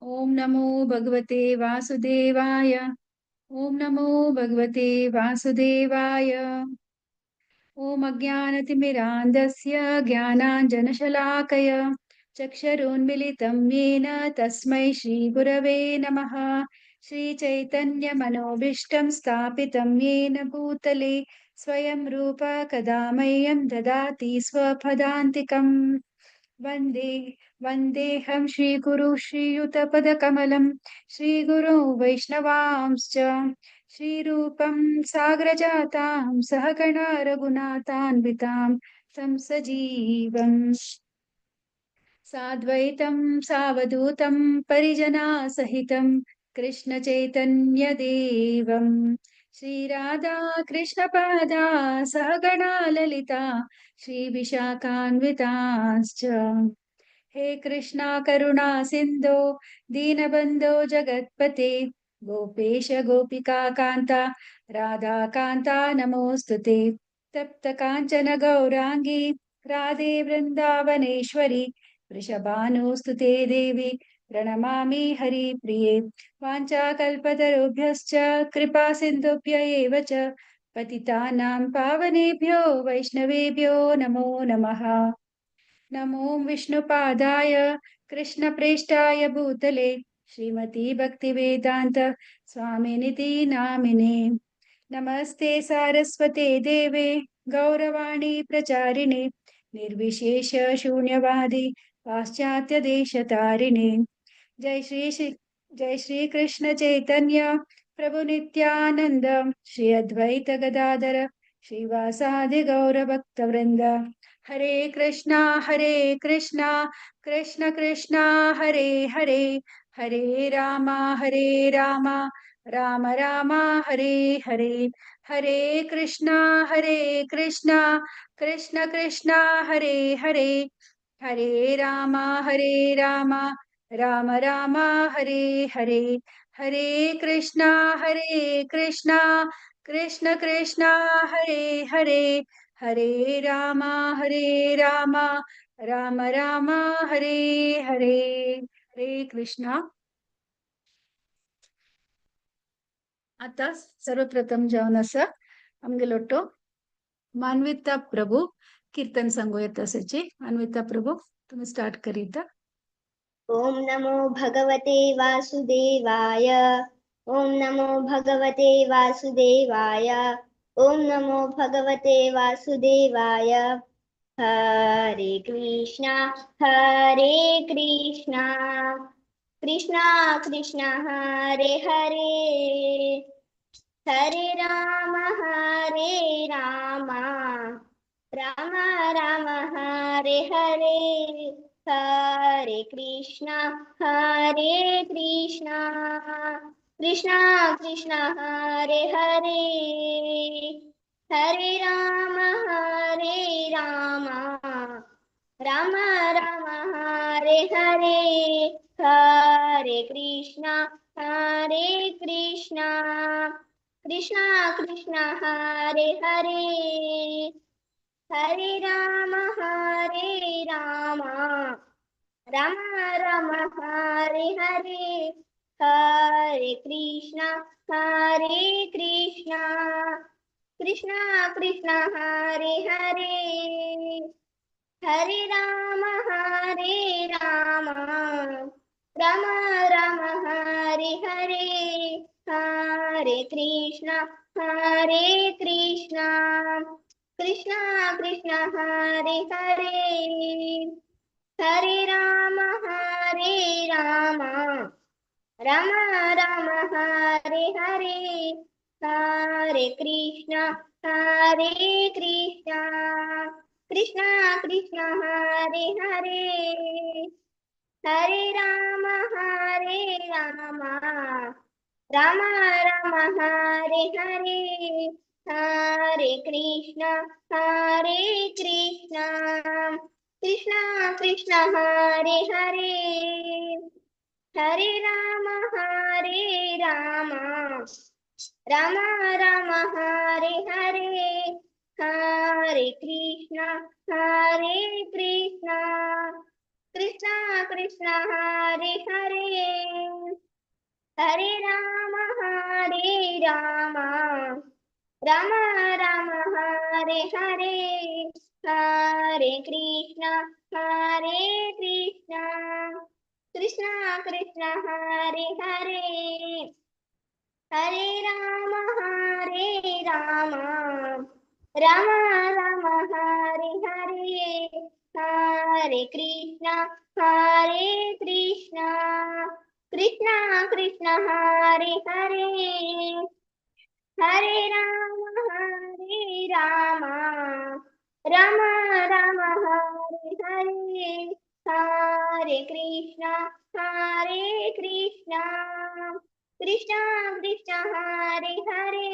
ॐ नमो भगवते वासुदेवाय। ॐ नमो भगवते वासुदेवाय। ॐ अज्ञानतिमिरान्धस्य ज्ञानाञ्जनशलाकय चक्षुरुन्मिलितं येन तस्मै श्रीगुरवे नमः। श्रीचैतन्यमनोभीष्टं स्थापितं येन भूतले स्वयं रूप कदा मह्यं ददाति स्वपदान्तिकम्। वन्दे वन्देऽहं श्रीगुरु श्रीयुतपदकमलं श्रीगुरो वैष्णवांश्च श्रीरूपं सागरजातां सहगणा रघुनाथान्वितां तं सजीवम् साद्वैतं सावधूतं परिजनासहितं कृष्णचैतन्यदेवं श्रीराधा कृष्णपादा सहगणा ललिता श्रीविशाखान्विताश्च। हे कृष्णा करुणा सिन्धो दीनबन्धो जगत्पते गोपेश गोपिका कान्ता राधाकान्ता नमोऽस्तु ते। तप्त काञ्चन गौराङ्गी राधे वृन्दावनेश्वरि वृषभानुस्तुते देवी प्रणमामि हरिप्रिये। वाञ्छाकल्पतरुभ्यश्च कृपा सिन्धुभ्य एव च पतितानां पावनेभ्यो वैष्णवेभ्यो नमो नमः। नमो विष्णुपादाय कृष्णप्रेष्ठाय भूतले श्रीमती भक्तिवेदान्त स्वामिनिति नामिने। नमस्ते सारस्वते देवे गौरवाणी प्रचारिणे निर्विशेष शून्यवादी पाश्चात्य देशतारिणे। जय श्री श्री जय श्री कृष्ण चैतन्य प्रभु नित्यानंद श्री अद्वैत गदाधर श्रीवासादि गौर भक्तवृंद। हरे कृष्णा कृष्ण कृष्णा हरे हरे, हरे रामा राम राम हरे हरे। हरे कृष्णा कृष्ण कृष्णा हरे हरे, हरे रामा राम राम हरे हरे। हरे कृष्णा कृष्ण कृष्णा हरे हरे, हरे रामा राम राम हरे हरे। हरे कृष्णा। आता सर्वप्रथम जावन आसा आमगेलो तो मानविता प्रभू कीर्तन सांगू येता आसाची। मानविता प्रभू तुम्ही स्टार्ट करीता। ओम नमो भगवते वासुदेवाय। ओम नमो भगवते वासुदेवाय। ओम नमो भगवते वासुदेवाय। हरे कृष्णा कृष्णा कृष्णा हरे हरे, हरे राम राम राम हरे हरे। हरे कृष्णा कृष्णा कृष्णा हरे हरे, हरे राम राम राम हरे हरे। हरे कृष्णा कृष्णा कृष्णा हरे हरे, हरे राम राम राम हरे हरे। हरे कृष्णा कृष्णा कृष्णा हरे हरे, हरे राम राम राम हरे हरे। हरे कृष्णा कृष्णा कृष्णा हरे हरे, हरे राम राम राम हरे हरे। हरे कृष्णा कृष्णा कृष्णा हरे हरे, हरे राम राम राम हरे हरे। हरे कृष्णा कृष्णा कृष्णा हरे हरे, हरे राम राम राम हरे हरे। हरे कृष्णा कृष्णा कृष्णा हरे हरे, हरे राम हरे राम, राम राम हरे हरे, हरे कृष्ण हरे कृष्ण, कृष्ण कृष्ण हरे हरे, हरे राम हरे राम, राम राम हरे हरे, हरे कृष्ण हरे कृष्ण, कृष्ण कृष्ण हरे हरे, हरे राम हरे राम, राम राम हरे हरे, हरे कृष्ण हरे कृष्ण, कृष्ण कृष्ण हरे हरे,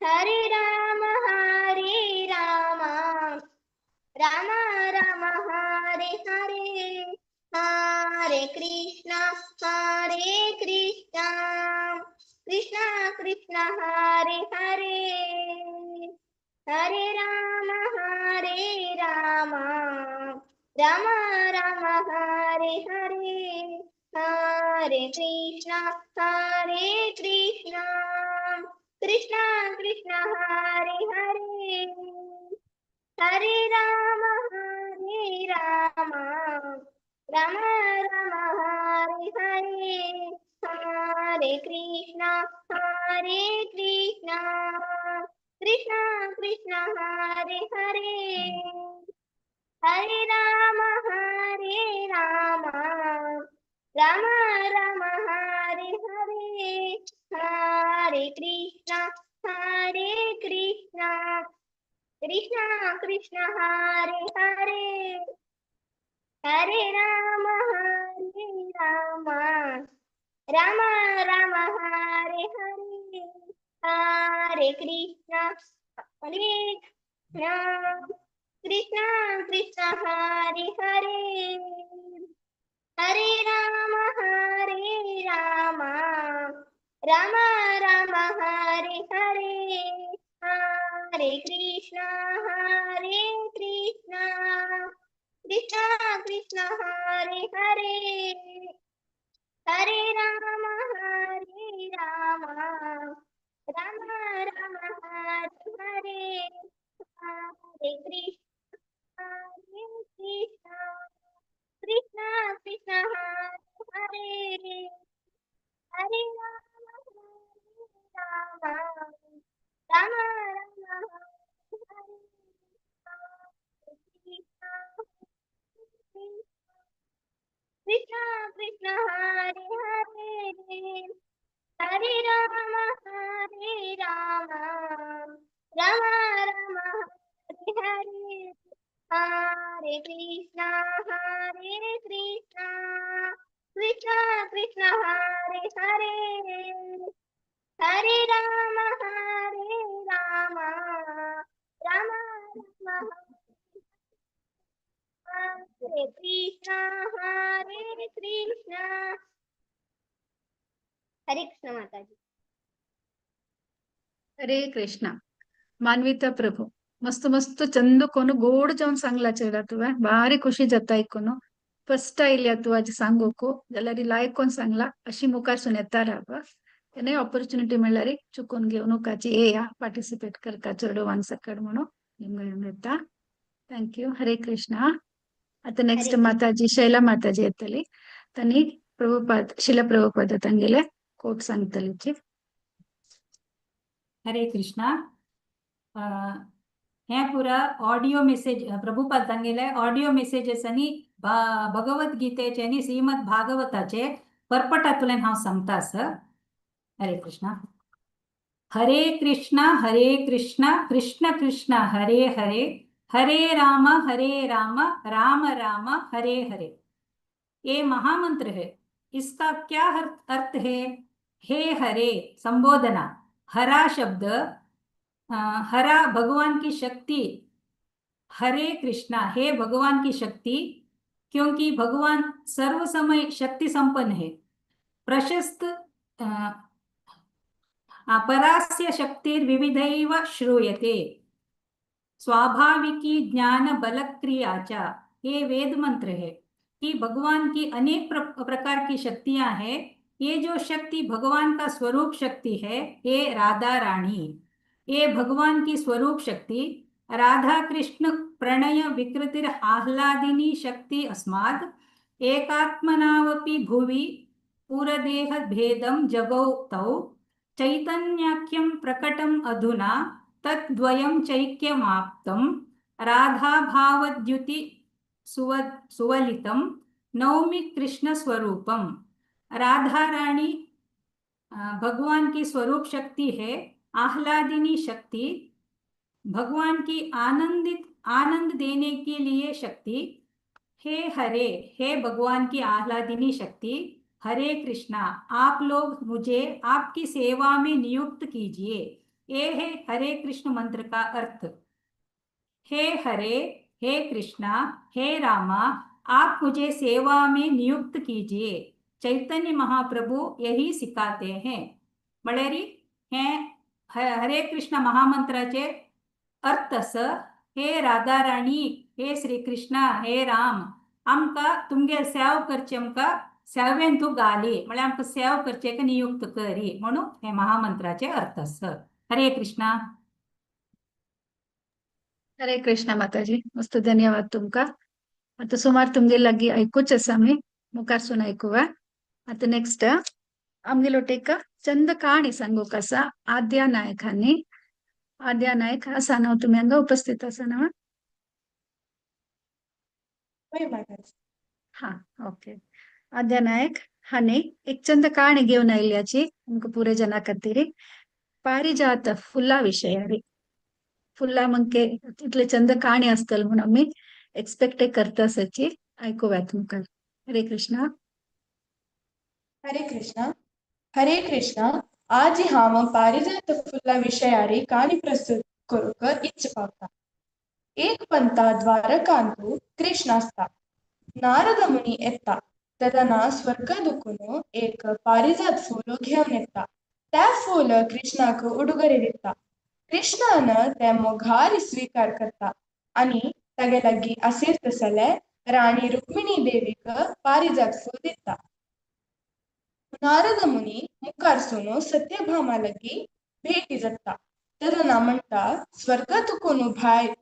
हरे राम हरे राम, राम राम हरे हरे, हरे कृष्ण हरे कृष्ण, कृष्ण कृष्ण हरे हरे, हरे राम हरे राम, राम राम हरे हरे, हरे कृष्ण हरे कृष्ण, कृष्ण कृष्ण हरे हरे, हरे राम हरे राम, राम राम हरे हरे, हरे कृष्ण हरे कृष्ण, कृष्ण कृष्ण हरे हरे, हरे राम हरे राम, राम राम हरे हरे, हरे कृष्ण हरे कृष्ण, कृष्ण कृष्ण हरे हरे, हरे राम हरे राम, राम राम हरे हरे, हरे कृष्ण हरे कृष्ण, कृष्ण कृष्ण हरे हरे, हरे राम हरे राम, राम राम हरे हरे, हरे कृष्ण हरे कृष्ण, कृष्ण कृष्ण हरे हरे, हरे राम हरे राम, राम राम हरे हरे, हरे कृष्ण हरे कृष्ण, कृष्ण कृष्ण हरे हरे, हरे राम हरे राम, राम राम हरे हरे, कृष्ण कृष्ण हरे हरे, हरे राम हरे राम, राम राम हरे हरे, हरे कृष्ण हरे कृष्ण, कृष्ण कृष्ण हरे हरे, हरे राम हरे राम, राम राम हरे कृष्ण हरे कृष्ण। हरे कृष्ण माताजी। हरे कृष्णा। मानविता प्रभु, मस्त मस्त चंद कोण गोड जावन सांगला चेडा तुवें, बारी खुशी जाता आयकून। फर्स्ट आयल्या तूं आज सांगूक जाल्यार लायक सांगला, अशी मुखार सून येता राव। तेन्नाय ऑपॉर्च्युनिटी मेळ्ळ्यार चुकून घेवनुकाची येया, पार्टिसिपेट करता चेडवान सकड म्हणून निमगळून येता। Thank you. हरे कृष्णा। आता नेक्स्ट माताजी शैला माताजी येतली, तांणी प्रभुपाद शिला प्रभुपाद तांगेले कोट सांगतली। हरे कृष्णा। हें पुरा ऑडियो मेसेज प्रभुपाद तांगेले ऑडियो मेसेजीस आनी भगवत गीतेचे आनी श्रीमद भागवताचे परपटांतल्यान हांव सांगता आसा। हरे कृष्णा। हरे कृष्णा हरे कृष्णा कृष्ण कृष्ण हरे हरे, हरे राम हरे राम राम राम हरे हरे। ये महामंत्र है। इसका क्या अर्थ है? हे हरे संबोधना, हरा शब्द, हरा भगवान की शक्ति, हरे कृष्णा हे भगवान की शक्ति, क्योंकि भगवान सर्व समय शक्ति संपन्न है। प्रशस्त परास्य शक्तिर्विविधैव श्रूयते, स्वाभाविकी ज्ञान बलक्रियाचा। ये वेद मंत्र है कि भगवान की अनेक प्रकार की शक्तियां हैं। ये जो शक्ति भगवान का स्वरूप शक्ति है, ये राधा रानी, ये भगवान की स्वरूप शक्ति राधा कृष्ण प्रणय विकृतिर आह्लादिनी शक्ति अस्माद् एकात्मनावपि भुवि पुरदेह भेदं जगौ तौ चैतन्याख्यं प्रकटम् अधुना तद्वयं चैक्यमाप्तं राधाभावद्युति सुवलितं नौमि कृष्ण स्वरूपम। राधा रानी भगवान की स्वरूप शक्ति है, आह्लादिनी शक्ति, भगवान की आनंदित आनंद देने के लिए शक्ति। हे हरे, हे भगवान की आह्लादिनी शक्ति, हरे कृष्णा, आप लोग मुझे आपकी सेवा में नियुक्त कीजिए। ये है हरे कृष्ण मंत्र का अर्थ। हे हरे, हे कृष्णा, हे रामा, आप मुझे सेवा में नियुक्त कीजिए। चैतन्य महाप्रभु यही सिखाते हैं। म्हळ्यार हे हरे कृष्ण महामंत्राचे अर्थ आसा, हे राधा राणी, हे श्री कृष्णा, हे राम, आमकां तुमगे सेव करचे, आमकां सेवेन तूं घाली, म्हळ्यार आमकां सेव करचे नियुक्त करी म्हणून हे महामंत्राचे अर्थ आसा। हरे कृष्णा। हरे कृष्णा माताजी, मस्त धन्यवाद तुमका। आतां सुमार तुमगे लागीं आयकूच आसा, आमी मुखारसून आयकुया। आतां नेक्स्ट आमगेलो एक चंद काणी सांगूंक आसा आद्या नायकांनी। आद्या नायक आसा न्हू, तुमी हांगा उपस्थित आसा न्हू? हय माताजी। हा, ओके। आद्या नायक हांणी एक चंद काणी घेवन आयिल्ल्याची आमकां पुरे जना खातीर, पारिजात फुला विशयारी। फुला म्हणजे इतले चंद काणी आसतले म्हणून आमी एक्सपेक्ट करता आसाची। आयकुया तुमकां। हरे कृष्णा। हरे कृष्णा। हरे कृष्णा। आज हांव पारिजात फुला विशयारी काणी प्रस्तुत करूंक इच्छ पावता। एक पंता द्वारकांतु कृष्ण आसता। नारद मुनी येता तेन्ना स्वर्ग दुखून एक पारिजात फूल घेवन येता। ते फूल कृष्णाक उडुगरे दिता। कृष्णान ते मोगारी स्वीकार करता आनी तागे लागीं आसीर तसले राणी रुक्मिणी देवीक पारिजात फूल दिता। नारद मुनी मुखार सून सत्यभामा लागीं भेटी जाता तेन्ना म्हणटा, स्वर्ग तुकून भायर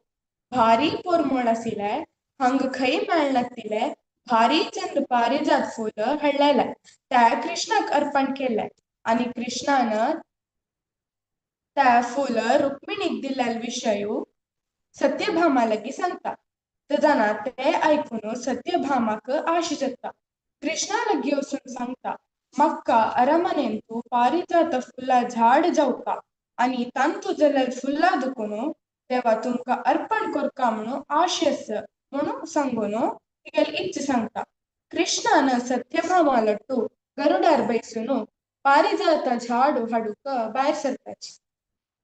भारी पोरमोळ आशिल्ले, हांगा खंय मेळनातिले भारी चंद पारिजात फूल हाडलेले, ते कृष्णाक अर्पण केले आनी कृष्णान ते फूल रुक्मिणीक दिल्ले विशय सत्यभामा लागीं सांगता। तेन्ना ते आयकून सत्यभामाक आश जाता। कृष्णा लागीं वचून सांगता, म्हाका अरमनेंतु पारिजात फुलां झाड जावका आनी तांतू जाल्यार फुलां दुखून देवा तुमकां अर्पण करका म्हणून आश आसा म्हणून सांगून तिगेली इच्छ सांगता। कृष्णान सत्यभामा लट्टू गरुडार बैसून पारिजात झाड हाडूंक भायर सरताची।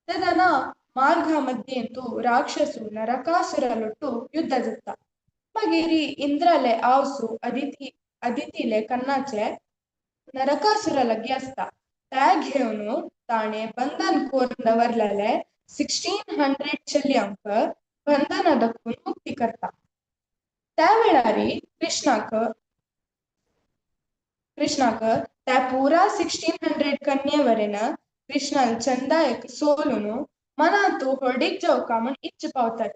तेन्ना मार्गा मध्येंतु राक्षसू नरकासुरा लट्टू युद्ध जाता। मागीर इंद्राले आवसू अदिती अदितीले कन्नाचे नरकासुरा लागीं आसता। ते घेवन ताणें बंधन करून दवरलेले 1600 चलयांक बंधना दाखोवन मुक्ती करता। त्या वेळार कृष्णाक कृष्णाक त्या पुरा 1600 कन्ये वरेन कृष्णान चंदायक सोलून मनांतु होडीक जावका म्हूण इच्छ पावतात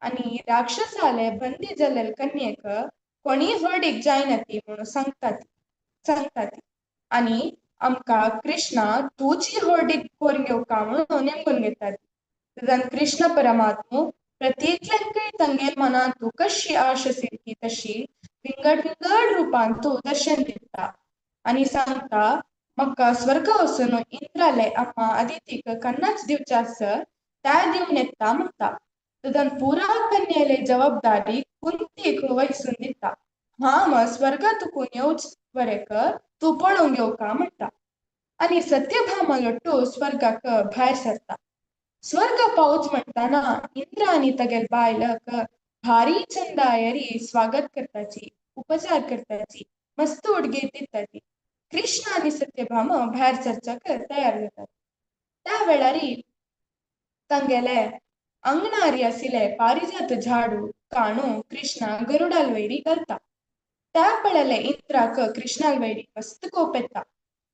आनी राक्षसाले बंदी जाल्ले कन्येक कोणी होडीक जायना ती म्हणून सांगतात सांगतात आनी आमकां कृष्णा तूची होडीक करून घेवका म्हणून नेमून घेतात। तेन्ना कृष्ण परमात्मो प्रत्येकल्याकय तांगेल मनांतु कशी आश आशिल्ली तशी विंगड विंगड रुपांतु दर्शन दिता आनी सांगता, म्हाका स्वर्ग वचून इंद्राले अम्मा अदितीक कन्नाच दिवचे आसा त्या दिवन येता म्हणटा। तेन्ना पुरा कन्येले जबाबदारी कुंतीक वयसून दिता। हांव स्वर्गा तुकून येवच वरेक तूं पळोवंक येवका म्हणटा आनी सत्यभामा लट्टू स्वर्गाक भायर सरता। स्वर्ग पावच म्हणटाना इंद्र आनी तागेल बायलक भारी चंदायरी स्वागत करताची, उपचार करताची, मस्त उडगी दिताची। कृष्ण आनी सत्यभामा भायर सरच्याक तयार जातात। त्या वेळारी तांगेले अंगणारी आशिल्ले पारिजात झाडू काणू कृष्णा गरुडाल वैरी करता। त्या पळयले इंद्राक कृष्णाल वैरी मस्त कोप येता।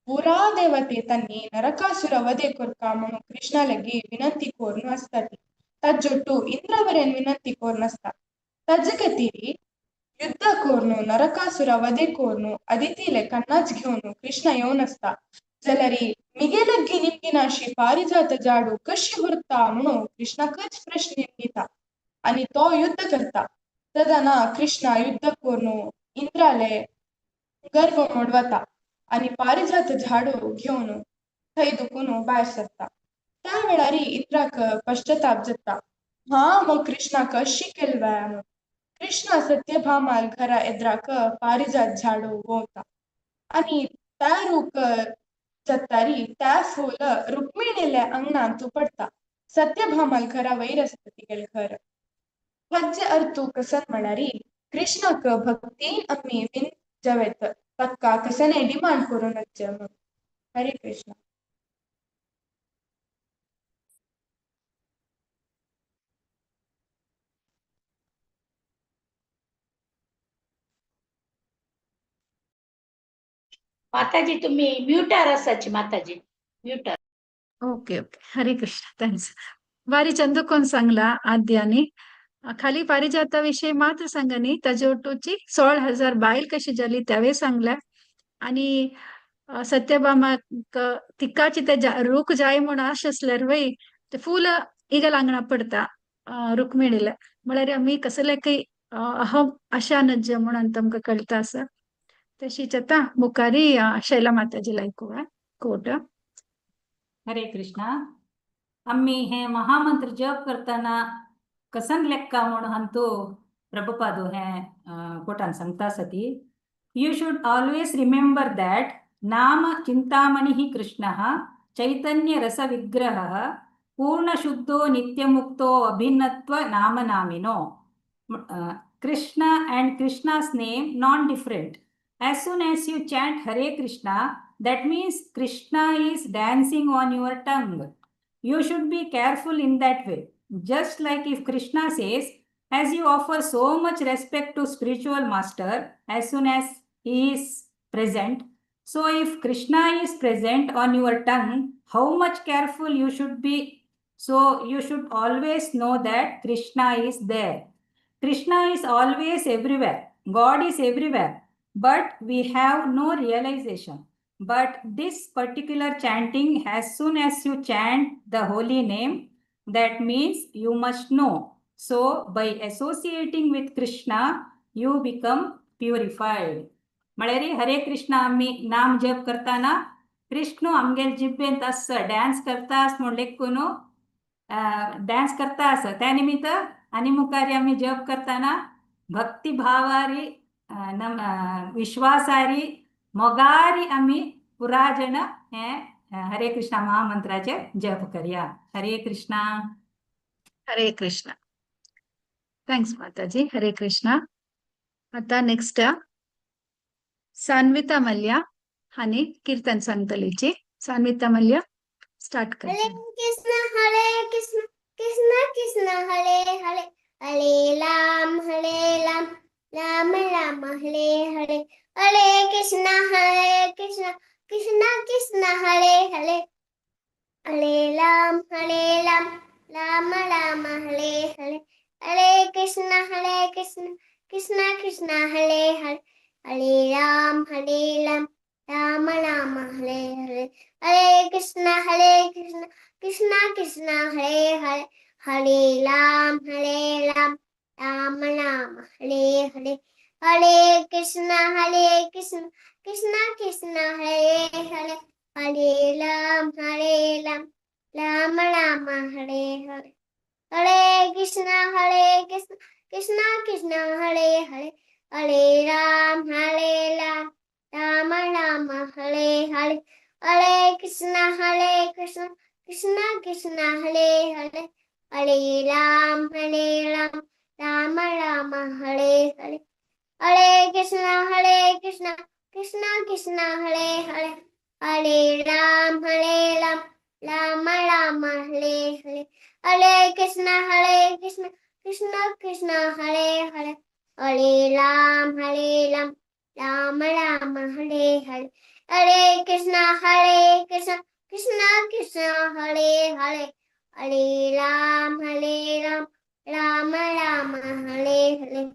पुरा देवते तन्नी नरकासुर वधे कोरका म्हणून कृष्णा लगी विनंती कोरून आसता ती. ताजोट्टू इंद्रवरेन विनंती कोरून आसता. ताजे खातीर युद्ध कोरनु नरकासुर वधे कोरनु अदितीले कन्नाच घेवन कृष्ण येवन आसता. जाल्यार मिगे लग्गी निमगिनाशी पारिजात झाडू कशी उरता म्हणून कृष्णाकच प्रश्न निमगिता आनी तो युद्ध करता. तदना कृष्णा युद्ध कोरनु इंद्राले गर्व मोडवता आनी पारिजात झाडू घेवन थंय दुखून भायर सरता. त्या वेळार इंद्राक पश्चाताप जाता, हा मग कृष्णाक कशी केलवाय म्हणून. कृष्ण सत्यभामाल घरा एद्राक पारिजात झाडू वोवता आनी त्या रूख जातारी त्या फूल रुक्मिणील्या अंगणांतू पडता. सत्यभामाल घरा वयर आसता तिगेलें घर. हाचे अर्थ कसन म्हळ्यार कृष्णाक भक्तीन आमी विन जवेत ताका कसने डिमांड करून वचचें म्हणून. हरे कृष्ण. माताजी तुम्ही म्युटार आसाची माताजी म्युटार. Okay okay, Hare Krishna. Thanks. बारी चंदुकोन सांगला आद्यानी खाली पारिजाताविषयी मात्र सांगा न्ही, ताजे ओटूची 16,000 बायल कशी जाली त्यावे सांगल्या. आणि सत्यभामाक तिकाची ते रूख जाय म्हूण आश आसल्यार वय ते फूल इगल आंगणा पडता रुक्मिणीला. म्हळ्यार आमी कसले काही अहम आशा नज्ज म्हणून तुमकां कळटा आसा. तशीच आतां मुखारी शैला माताजी ऐकूया कोट. हरे कृष्णा. आम्ही हे महामंत्र जप करताना कसन लेक्का म्हणून हंतू प्रभुपादू हे कोटान सांगता आसा ती. You should always remember that नाम चिंतामणि कृष्णः चैतन्य रस विग्रहः पूर्णशुद्धो नित्यमुक्तो अभिन्नत्व नाम नामिनो. Krishna and Krishna's name non different. As soon as you chant Hare Krishna, that means Krishna is dancing on your tongue. You should be careful in that way. Just like if Krishna says, as you offer so much respect to spiritual master, as soon as he is present, so if Krishna is present on your tongue, how much careful you should be. So you should always know that Krishna is there. Krishna is always everywhere. God is everywhere. But we have no realization. But this particular chanting, as soon as you chant the holy name, that means you must know. So by associating with Krishna, you become purified. म्हळ्यार हरे कृष्णा आमी नाम जप करताना कृष्ण आमगेले जिब्बेंत आस dance करता आस म्हूण लेखून डान्स करता आस. त्या निमित्त आनी मुखार आमी जप करताना भक्तिभावारी विश्वासारी मोगारी आमी पुरा जण हे हरे कृष्णा महामंत्राचे जप करया. हरे कृष्णा. हरे कृष्णा. Thanks माताजी. हरे कृष्णा. आता नेक्स्ट सान्विता मल्ल्या हांणी कीर्तन सांगतलीची. सान्विता मल्ल्या स्टार्ट कर. हरे कृष्ण हरे कृष्ण कृष्ण कृष्ण हरे हरे, हरे राम हरे राम राम राम हरे हरे, हरे कृष्ण हरे कृष्ण कृष्ण कृष्ण हरे हरे, हरे राम हरे राम राम राम हरे हरे, हरे कृष्ण हरे कृष्ण कृष्ण कृष्ण हरे हरे, हरे राम हरे राम राम राम हरे हरे, हरे कृष्ण कृष्ण कृष्ण हरे हरे, हरे राम राम राम हरे हरे, हरे कृष्ण कृष्ण कृष्ण हरे हरे, हरे राम राम राम हरे हरे, हरे कृष्ण कृष्ण कृष्ण हरे हरे, हरे राम राम राम हरे हरे, हरे कृष्ण कृष्ण कृष्ण हरे हरे, हरे राम राम राम हरे हरे, हरे कृष्ण कृष्ण कृष्ण हरे हरे, हरे राम राम राम हरे हरे, हरे कृष्ण कृष्ण कृष्ण हरे हरे, हरे Ram Rama Rama Hare Hare. Hare Krishna Hare Krishna Krishna Krishna Hare Hare. Hare Ram Hare Ram Ram Ram Hare Hare.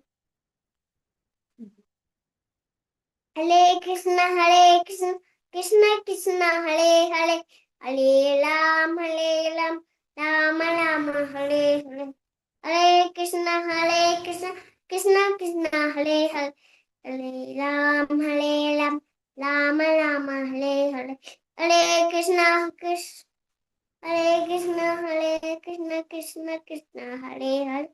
Hare Krishna Hare Krishna Krishna Krishna Hare Hare. Hare Ram Hare Ram Ram Ram Hare Hare. Hare Krishna Hare Krishna Krishna Krishna Hare Hare. Hare Ram Hare Ram Ram Ram Hare Hare. Hare Krishna Krishna Hare Krishna Hare Krishna Krishna Krishna Hare Hare.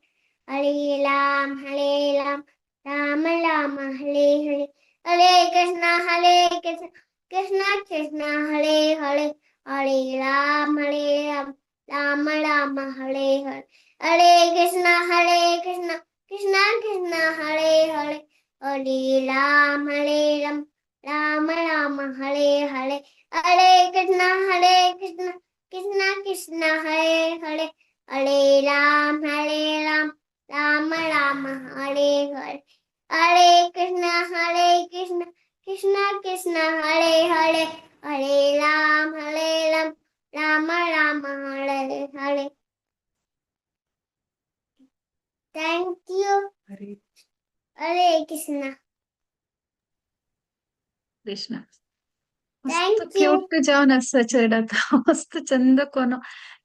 Hare Ram Hare Ram Ram Ram Hare Hare. Hare Krishna Hare Krishna Krishna Krishna Hare Hare. Hare Ram Hare Ram Ram Ram Hare Hare. Hare Krishna Hare Krishna Krishna Krishna Hare Hare. Hare Ram Hare Ram Ram Ram Hare Hare. Hare Krishna Hare Krishna Krishna Krishna Hare Hare. Hare Ram Hare Ram Ram Ram Hare Hare. Hare Krishna Hare Krishna Krishna Krishna Hare Hare. Hare Ram Hare Ram Ram Ram Hare Hare. Thank you. Hare Krishna. Krishna. मस्त thank you. Cute जावन आसा चेडा तो. मस्त चंद कोनो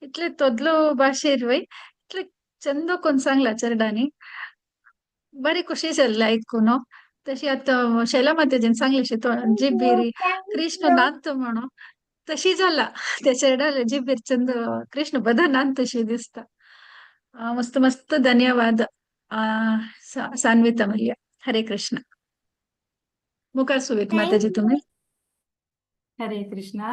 इतले तोदलो भाशेर वय इतले चंद कोन सांगला चेरडानी. बरी खुशी जाल्ली आयकून. तशी आतां शैला मातेजीन सांगलेशी तो जिबेरी कृष्ण नात म्हणून तशी जाला त्या चेरडाले जिबेर चंद कृष्ण बदा नात तशी दिसता. मस्त मस्त धन्यवाद सान्विता मल्ल्या. हरे कृष्ण. मुखार सुवेत माताजी तुम्ही. Hare Krishna.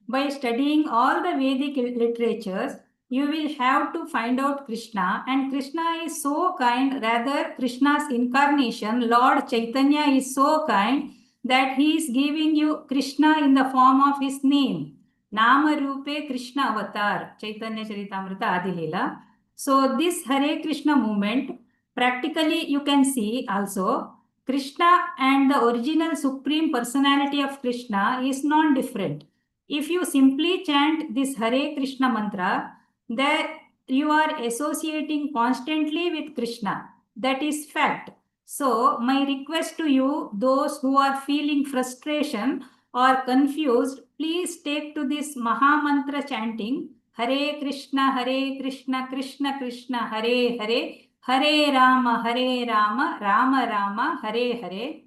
By studying all the Vedic literatures, you will have to find out Krishna, and Krishna is so kind, rather Krishna's incarnation, Lord Chaitanya is so kind that he is giving you Krishna in the form of his name. Nama Rupe Krishna Avatar, Chaitanya Charitamrita Adi Leela. So this Hare Krishna movement, practically you can see also, Krishna and the original Supreme Personality of Krishna is non-different. If you simply chant this Hare Krishna mantra, there you are associating constantly with Krishna. That is fact. So my request to you, those who are feeling frustration or confused, please take to this Mahamantra chanting, Hare Krishna, Hare Krishna, Krishna Krishna, Hare Hare, Hare Rama, Hare Rama, Rama Rama, Hare Hare.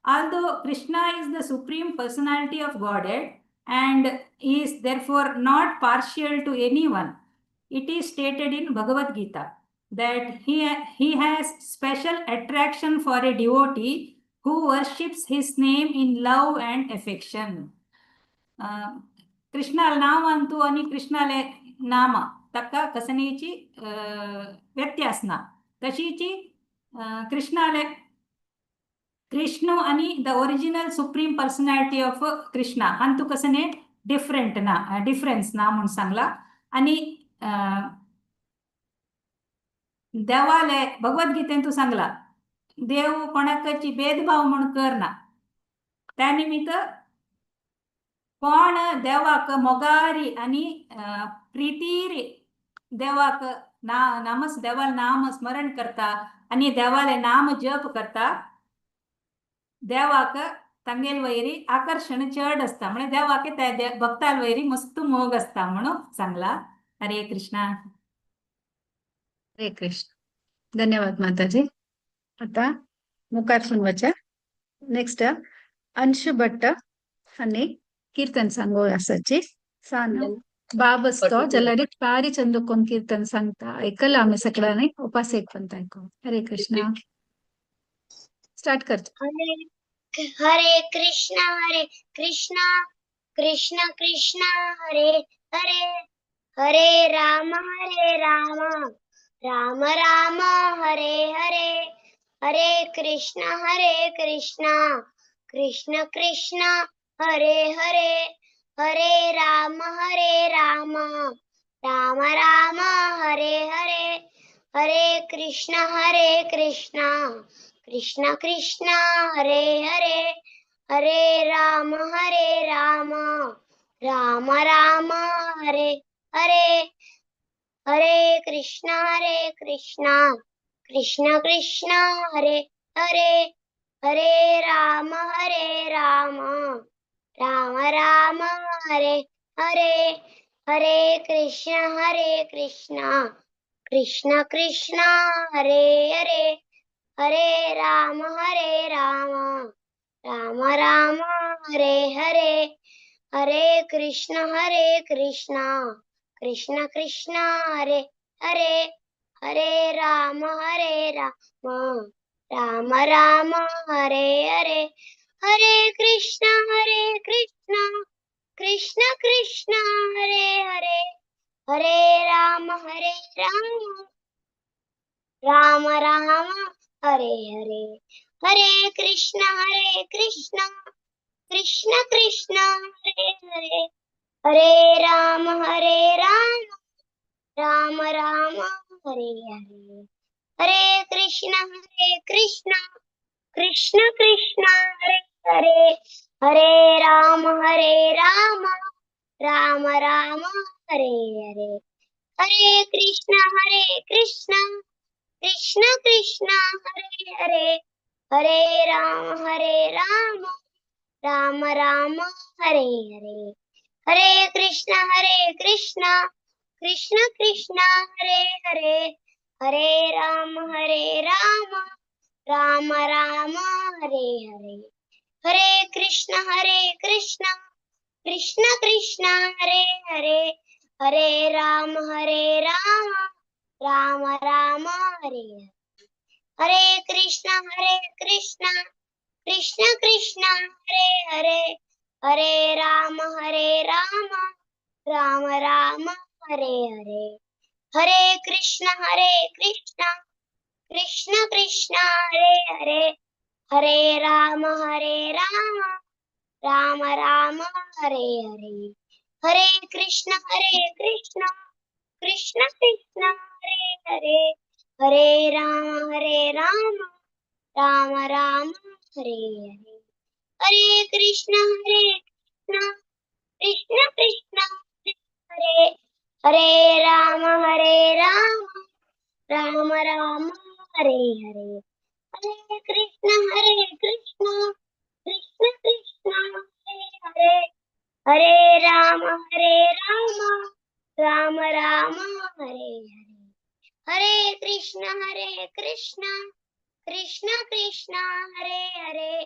Although Krishna is the Supreme Personality of Godhead and is therefore not partial to anyone, it is stated in Bhagavad Gita that he has special attraction for a devotee who worships his name in love and affection. Krishnal नाम अंतु आणि कृष्णाले नाम ताका कसनीची व्यत्यास ना. तशीची कृष्णाले कृष्ण आणि the original Supreme Personality of Krishna हांतू कसने different ना, difference ना म्हूण सांगला. आणि देवाले भगवद्गीतेन तू सांगला देव कोणाकची भेदभाव म्हूण करना. त्या निमित्त कोण देवाक मोगारी आणि प्रितीरी देवाक ना नामस देवाल नाम स्मरण करता आणि देवाले नाम जप करता, देवाक तांगेल वैरी आकर्षण चड आसता. म्हणजे देवाक त्या भक्ताल वैरी मस्त मोग आसता म्हणून सांगला. हरे कृष्णा. हरे कृष्ण. धन्यवाद माताजी. आता मुखार सुनवाच्या नेक्स्ट अंश भट्ट हांणी कीर्तन सांगो आसाची सान बाब असतो जाल्यार बारी चंद कोण कीर्तन सांगता ऐकला आमी सगळ्यांनी उपास एक पण ऐकू. हरे कृष्णा. स्टार्ट करतो. हरे हरे कृष्णा हरे कृष्णा कृष्ण कृष्ण हरे हरे, हरे राम हरे राम राम राम हरे हरे, हरे कृष्ण हरे कृष्ण कृष्ण कृष्ण हरे हरे, हरे राम हरे राम राम राम हरे हरे, हरे कृष्ण हरे Krishna Krishna Krishna Hare Hare, Hare Ram Hare Ram, Ram Ram Hare Hare. Hare Krishna Hare Krishna, Krishna Krishna Hare Hare, Hare Ram Hare Ram, Ram Ram Hare Hare. Hare Krishna Hare Krishna, Krishna Krishna Hare Hare, Hare Ram Hare Ram, Ram Ram Hare Hare. Hare Krishna Hare Krishna, Krishna Krishna Hare Hare, Hare Ram Hare Ram, Ram Ram Hare Hare. Hare Krishna Hare Krishna, Krishna Krishna Hare Hare, Hare Ram Hare Ram, Ram Ram Hare Hare. Hare Krishna Hare Krishna, Krishna Krishna Hare Hare, Hare Ram Hare Ram, Ram Ram Hare Hare. Hare Krishna Hare Krishna, Krishna Krishna Hare Hare, Hare Ram Hare Ram, Ram Ram Hare Hare. Hare Krishna Hare Krishna, Krishna Krishna Hare Hare, Hare Ram Hare Ram, Ram Ram Hare Hare. Hare Krishna Hare Krishna, Krishna Krishna Hare Hare, Hare Ram Hare Ram, Ram Ram Hare Hare. Hare Krishna Hare Krishna, Krishna Krishna Hare Hare, Hare Ram Hare Ram, Ram Ram Hare Hare. Hare Krishna Hare Krishna, Krishna Krishna Hare Hare, Hare Ram Hare Ram, Ram Ram Hare Hare. Hare Krishna Hare Krishna, Krishna Krishna Hare Hare, Hare Ram Hare Ram, Ram Ram Hare Hare. Hare Krishna Hare Krishna, Krishna Krishna Hare Hare, Hare Ram Hare Ram, Ram Ram Hare Hare. Hare Krishna Hare Krishna, Krishna Krishna Hare Hare, Hare Ram Hare Ram, Ram Ram Hare Hare. Hare Krishna Hare Krishna, Krishna Krishna Hare Hare, Hare Ram Hare Ram, Ram Ram Hare Hare. Hare Krishna Hare Krishna, Krishna Krishna Hare Hare,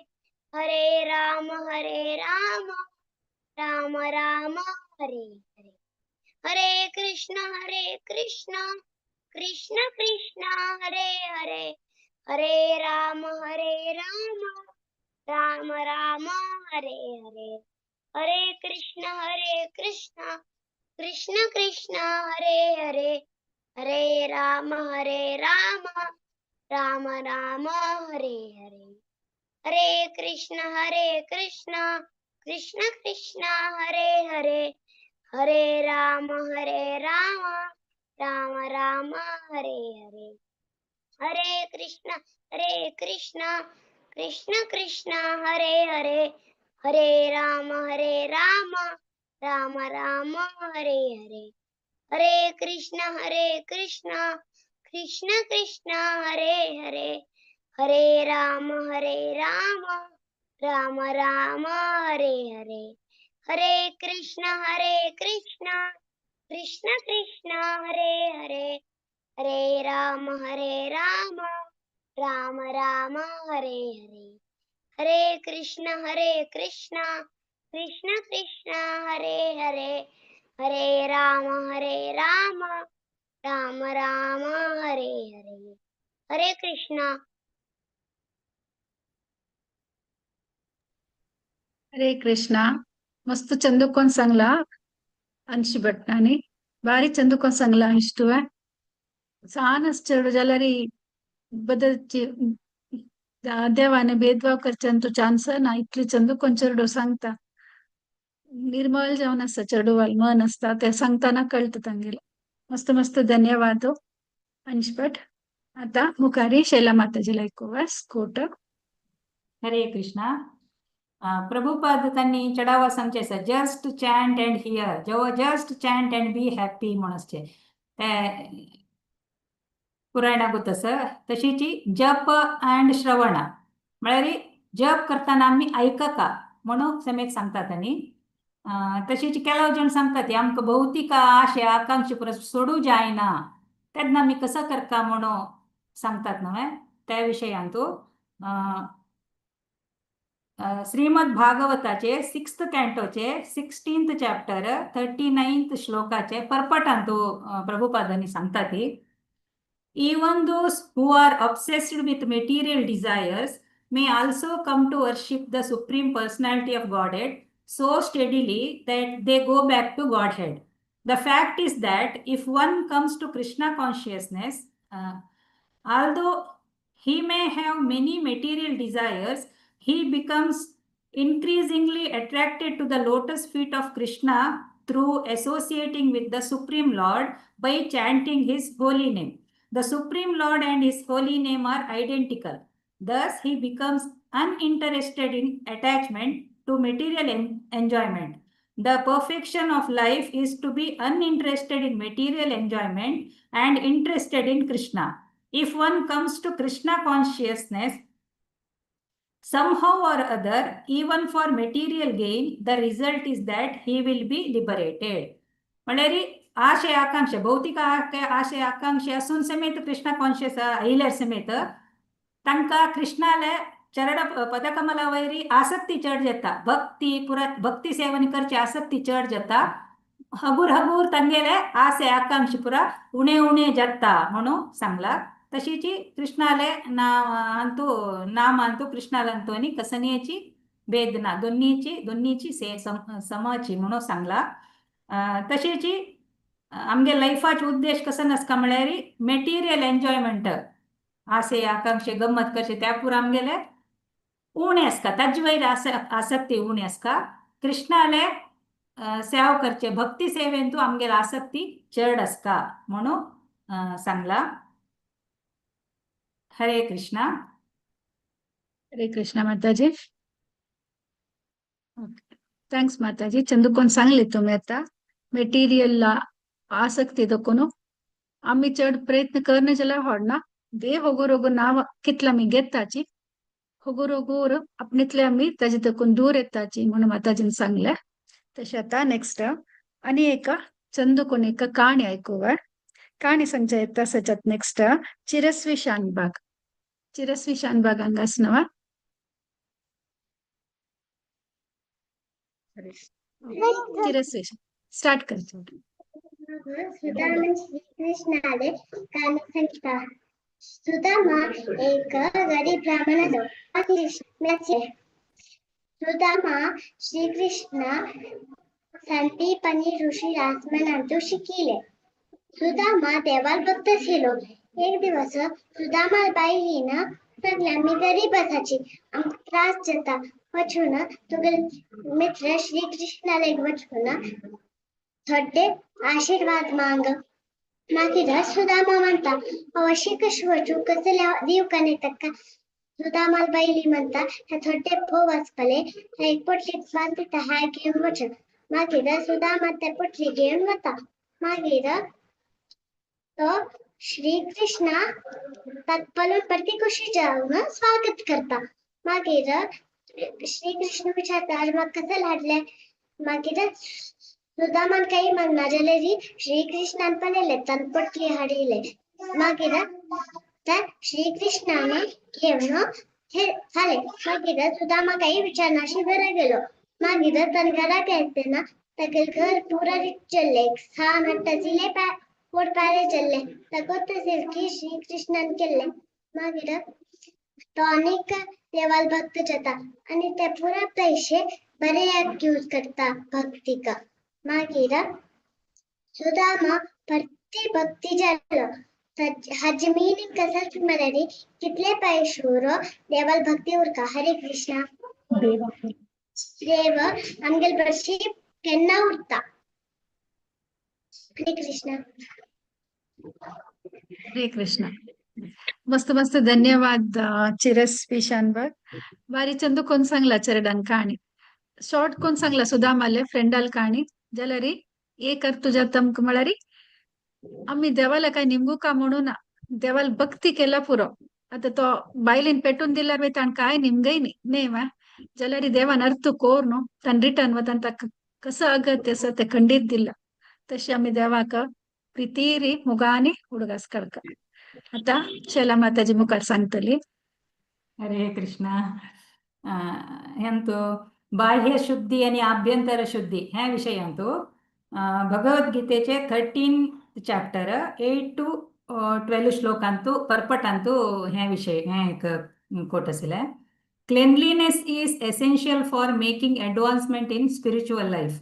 Hare Ram Hare Ram, Ram Ram Hare Hare. Hare Krishna Hare Krishna, Krishna Krishna Hare Hare, Hare Ram Hare Ram, Ram Ram Hare Hare. Hare Krishna Hare Krishna, Krishna Krishna Hare Hare, Hare Ram Hare Ram, Ram Ram Hare Hare. Hare Krishna Hare Krishna, Krishna Krishna Hare Hare, Hare Ram Hare Ram, Ram Ram Hare Hare. Hare Krishna Hare Krishna, Krishna Krishna Hare Hare, Hare Ram Hare Ram, Ram Ram Hare Hare. Hare Krishna Hare Krishna, Krishna Krishna Hare Hare, Hare Ram Hare Ram, Ram Ram Hare Hare. Hare Krishna Hare Krishna, Krishna Krishna Hare Hare, Hare Ram Hare Ram, Ram Ram Hare Hare. Hare Krishna Hare Krishna, Krishna Krishna Hare Hare, Hare Ram Hare Ram, Ram Ram Hare Hare. Hare Krishna. Hare Krishna. मस्त चंदुकोन सांगला अंश भट्टानी, बारी चंदुकोन सांगला इश्टुवे. सान आस चेडूं जाल्यार बदलची देवाने भेदभाव करच्यान तूं चान्स ना, इतली चंदुकोन चेडूं सांगता. निर्मल जावन आसा चेडूवाल मन आसता तें सांगतना कळटा तांगेलें. मस्त मस्त धन्यवाद अंश भट. आता मुखारी शैला माताजी आयकुवा स्कोट. हरे कृष्णा. प्रभुपाद त्यांनी चढावा सांगचे आसा, जस्ट चॅन्ट अँड here, जेव्हा just chant and be happy म्हणून आसचे ते पुरायणाकूच आसा. तशीची जप अँड श्रवण, म्हळ्यार जप करतना आमी आयकका म्हणून समेत सांगता तांणी. तशीच केलाव जण सांगता ती आमकां भौतिक आशे आकांक्षे पुरो सोडू जायना, तेन्ना आमी कसो करता म्हणून सांगतात न्हय त्या विशयांतू. श्रीमद भागवताचे सिक्स्थ कॅन्टोचे 16th chapter 39th श्लोकाचे परपटांतू प्रभुपादांनी सांगता ती, Even those who are obsessed with material desires may also come to worship the Supreme Personality of Godhead so steadily that they go back to Godhead. The fact is that if one comes to Krishna consciousness, although he may have many material desires, he becomes increasingly attracted to the lotus feet of Krishna through associating with the Supreme Lord by chanting his holy name. The Supreme Lord and his holy name are identical. Thus, he becomes uninterested in attachment to material enjoyment. The perfection of life is to be uninterested in material enjoyment and interested in Krishna. If one comes to Krishna consciousness, somehow or other, even for material gain, the result is that he will be liberated. म्हळ्यार आशे आकांक्षा, भौतिक आशे आकांक्षा असून समेत Krishna conscious आयल्यार समेत तांकां कृष्णाले चरण पदकमला वयरी आसक्ती चड जाता, भक्ती पुरा भक्ती सेवन करची आसक्ती चड जाता. हगूर हगूर तांगेले आसे आकांक्षा पुरा उणे उणे जाता म्हणून सांगला. तशीची कृष्णाले नाव अंतू नाम अंतू कृष्णाला अंतू आणि कसनीची भेद ना, दोन्हीची दोन्हीची से समाची म्हणून सांगला. तशीची आमगे लायफाचे उद्देश कसो नासता, म्हळ्यार मेटिरियल एन्जॉयमेंट, आसे आकांक्षे गम्मत करचे त्या पुरा आमगेले उणे आसता, ताजे वयर आसक्ती उणे आसता. कृष्णाले सेवा करचे भक्ती सेवेन तूं आमगेले आसक्ती चड आसता म्हणून सांगला. हरे कृष्णा. हरे कृष्णा माताजी. Thanks Mataji. चंदुकोन सांगले तुम्ही आता मेटिरियल आसक्ती दकोन आम्ही चड प्रयत्न करणे जाल्यार होडना. देव होगोर होगोर नाव कितले आमी घेताची, होगोर होगोर आपणेतले आमी ताजे तकून दूर येताची म्हणून माताजीन सांगले. तशें आतां नेक्स्ट आनी एका चंदुकोन एका काणी आयकुया. काणी सांगच्या येता सच्यात नेक्स्ट चिरस्वी शानबाग. चिरस्वी शानबाग हांगा आसा. चिरस्वी स्टार्ट कर. सुदामन श्री कृष्णाले काणी सांगता. सुदामा एक गरीब ब्राह्मणाचो. सुदामा श्रीकृष्ण संदीपनी ऋषी आसमानांतू शिकिले. सुदामा देवाल भक्त आशिल्लो. एक दिवस सुदामा बायलेन सांगलें, आमी गरीब आसाची, आमकां त्रास जाता, वचून तुगे मित्र श्रीकृष्णाले वचून थोडे आशीर्वाद मांग. मागीर सुदामा म्हणटा, हांव अशी कशी वचूं, कसले दिवका न्ही ताका. सुदामाल बायली म्हणटा, हे थोडे फोव आसपाले, हे एक पोटली बांदिता, हे घेवन वच. मागीर सुदामा ते पोटली घेवन वता. मागीर तो श्री कृष्ण ताका पळोवन परती खुशी जावन स्वागत करता. मागीर श्री कृष्ण विचारता, अरे म्हाका कसले हाडले? मागीर सुदामान काही म्हणना जाल्यार श्री कृष्णान पळयलें, तान पोटली हाडिल्ले. मागीर त्या श्री कृष्णान घेवन हे जालें. मागीर सुदामा काही विचारनाशी घरा गेलो. मागीर तान घरा गेले तेन्ना तागेलें घर पुरा रिच जाल्लें, एक सान हाडटा दिलें, पोट पारे जाल्लें. ताका तशें श्री कृष्णान केल्लें. मागीर तो आनीक देवाल भक्त जाता आनी ते पुरा पयशे बरे यूज करता भक्तीक. मागीर सुदामा परती भक्ती जालो. हाजे मिनींग कसो म्हळ्यार कितले पयशे उरो देवाल भक्ती उरका. हरे कृष्णा. देव आमगेले बशी केन्ना उरता. हरे कृष्णा. हरे कृष्णा. मस्त मस्त धन्यवाद चिरस पिशानवर. बारी चंदू कोण सांगला चरडान कहाणी. शॉर्ट कोण सांगला सुदामाले फ्रेंडाल कहाणी. जाल्यारी एक अर्थ तुझ्या तमक म्हळ्यारी आम्ही देवाला काय निमगू का म्हणू ना, देवाला भक्ती केला पुरो. आता तो बायलेन पेटून दिल्यार बी ताण काय निमगय न्ही न्ही मा. जाल्यारी देवान अर्थ कोर न्हू ताण रिटर्न वतान ताका कसो अगत्य आसा ते खंडीत दिला. तशी आमी देवाक प्रितीरी मुगानी उडगास काडका. आता शैला माताजी मुखार सांगतली. हरे कृष्णा. हेंतु बाह्य शुद्धी आणि आभ्यंतर शुद्धी ह्या विशयांतु भगवद्गीतेचे 13 चॅप्टर 8 टू 12 श्लोकांतु पर्पटांतु ह्या विषय हें एक कोट आशिल्लें. Cleanliness is essential for making advancement in spiritual life.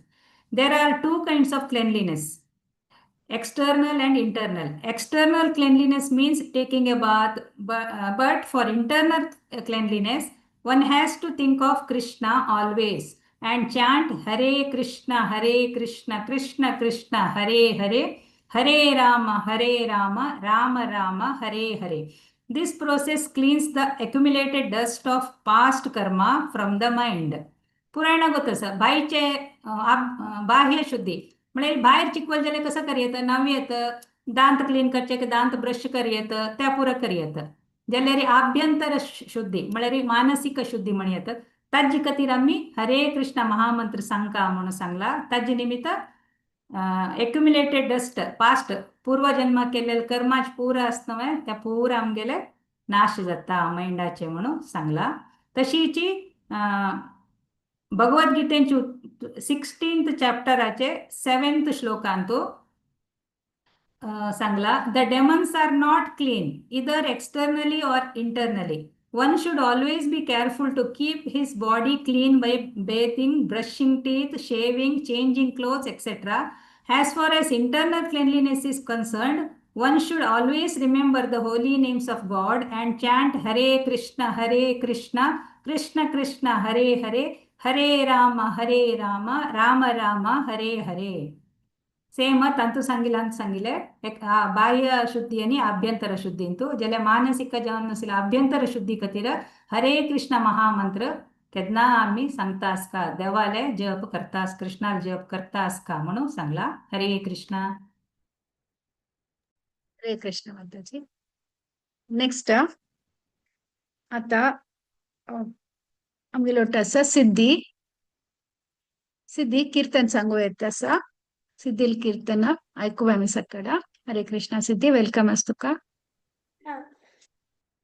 There are two kinds of cleanliness, external and internal. External cleanliness means taking a bath, but for internal cleanliness, one has to think of Krishna always and chant Hare Krishna, Hare Krishna, Krishna Krishna, Hare Hare, Hare Rama, Hare Rama, Rama Rama, Hare Hare. This process cleans the accumulated dust of past karma from the mind. पुराणा गोत भायचे बाह्य शुद्धी म्हणजे भायर चिकवल जाल्यार कसं कर येतं, नव येतं, दांत क्लीन करचे की दांत ब्रश कर येतं, त्या पुरा कर येतं. जाल्यार आभ्यंतर शुद्धी म्हळ्यार मानसीक शुद्धी म्हण येतात. ताजे खातीर आमी हरे कृष्ण महामंत्र सांगका म्हणून सांगला. ताजे निमित्त एक्युम्युलेटेड डस्ट पास्ट पूर्वजन्मा केलेले कर्माच पुरा आसता न्हय त्या पुरा आमगेले नाश जाता मायंडाचे म्हणून सांगला. तशीची भगवद्गीतेची 16th चॅप्टराचे 7th श्लोकांतु सांगला, the demons are not clean either externally or internally. One should always be careful to keep his body clean by bathing, brushing teeth, shaving, changing clothes, etc. As far as internal cleanliness is concerned, one should always remember the holy names of God and chant Hare Krishna, Hare Krishna, Krishna Krishna, Hare Hare, Hare Rama, Hare Rama, Rama Rama, Hare Hare. Same ತಂತು सांगिला ಅಂತ सांगिले. एक बाह्य शुद्धी आणि आभ्यंतर शुद्धी जाल्यार मानसिक जावन आशिल्ले आभ्यंतर शुद्धी खातीर हरे कृष्ण महामंत्र केन्ना आमी सांगता आसता, देवाले जप करता, कृष्णाल जप करता आसता म्हणून सांगला. हरे कृष्ण. हरे कृष्ण माताजी. नेक्स्ट आता आमगेलो आसा सिद्धी. सिद्धी कीर्तन सांगू येत आसा. सिद्धील कीर्तन ऐकूया आमी सकाळ. हरे कृष्णा सिद्धी, welcome आस तुका.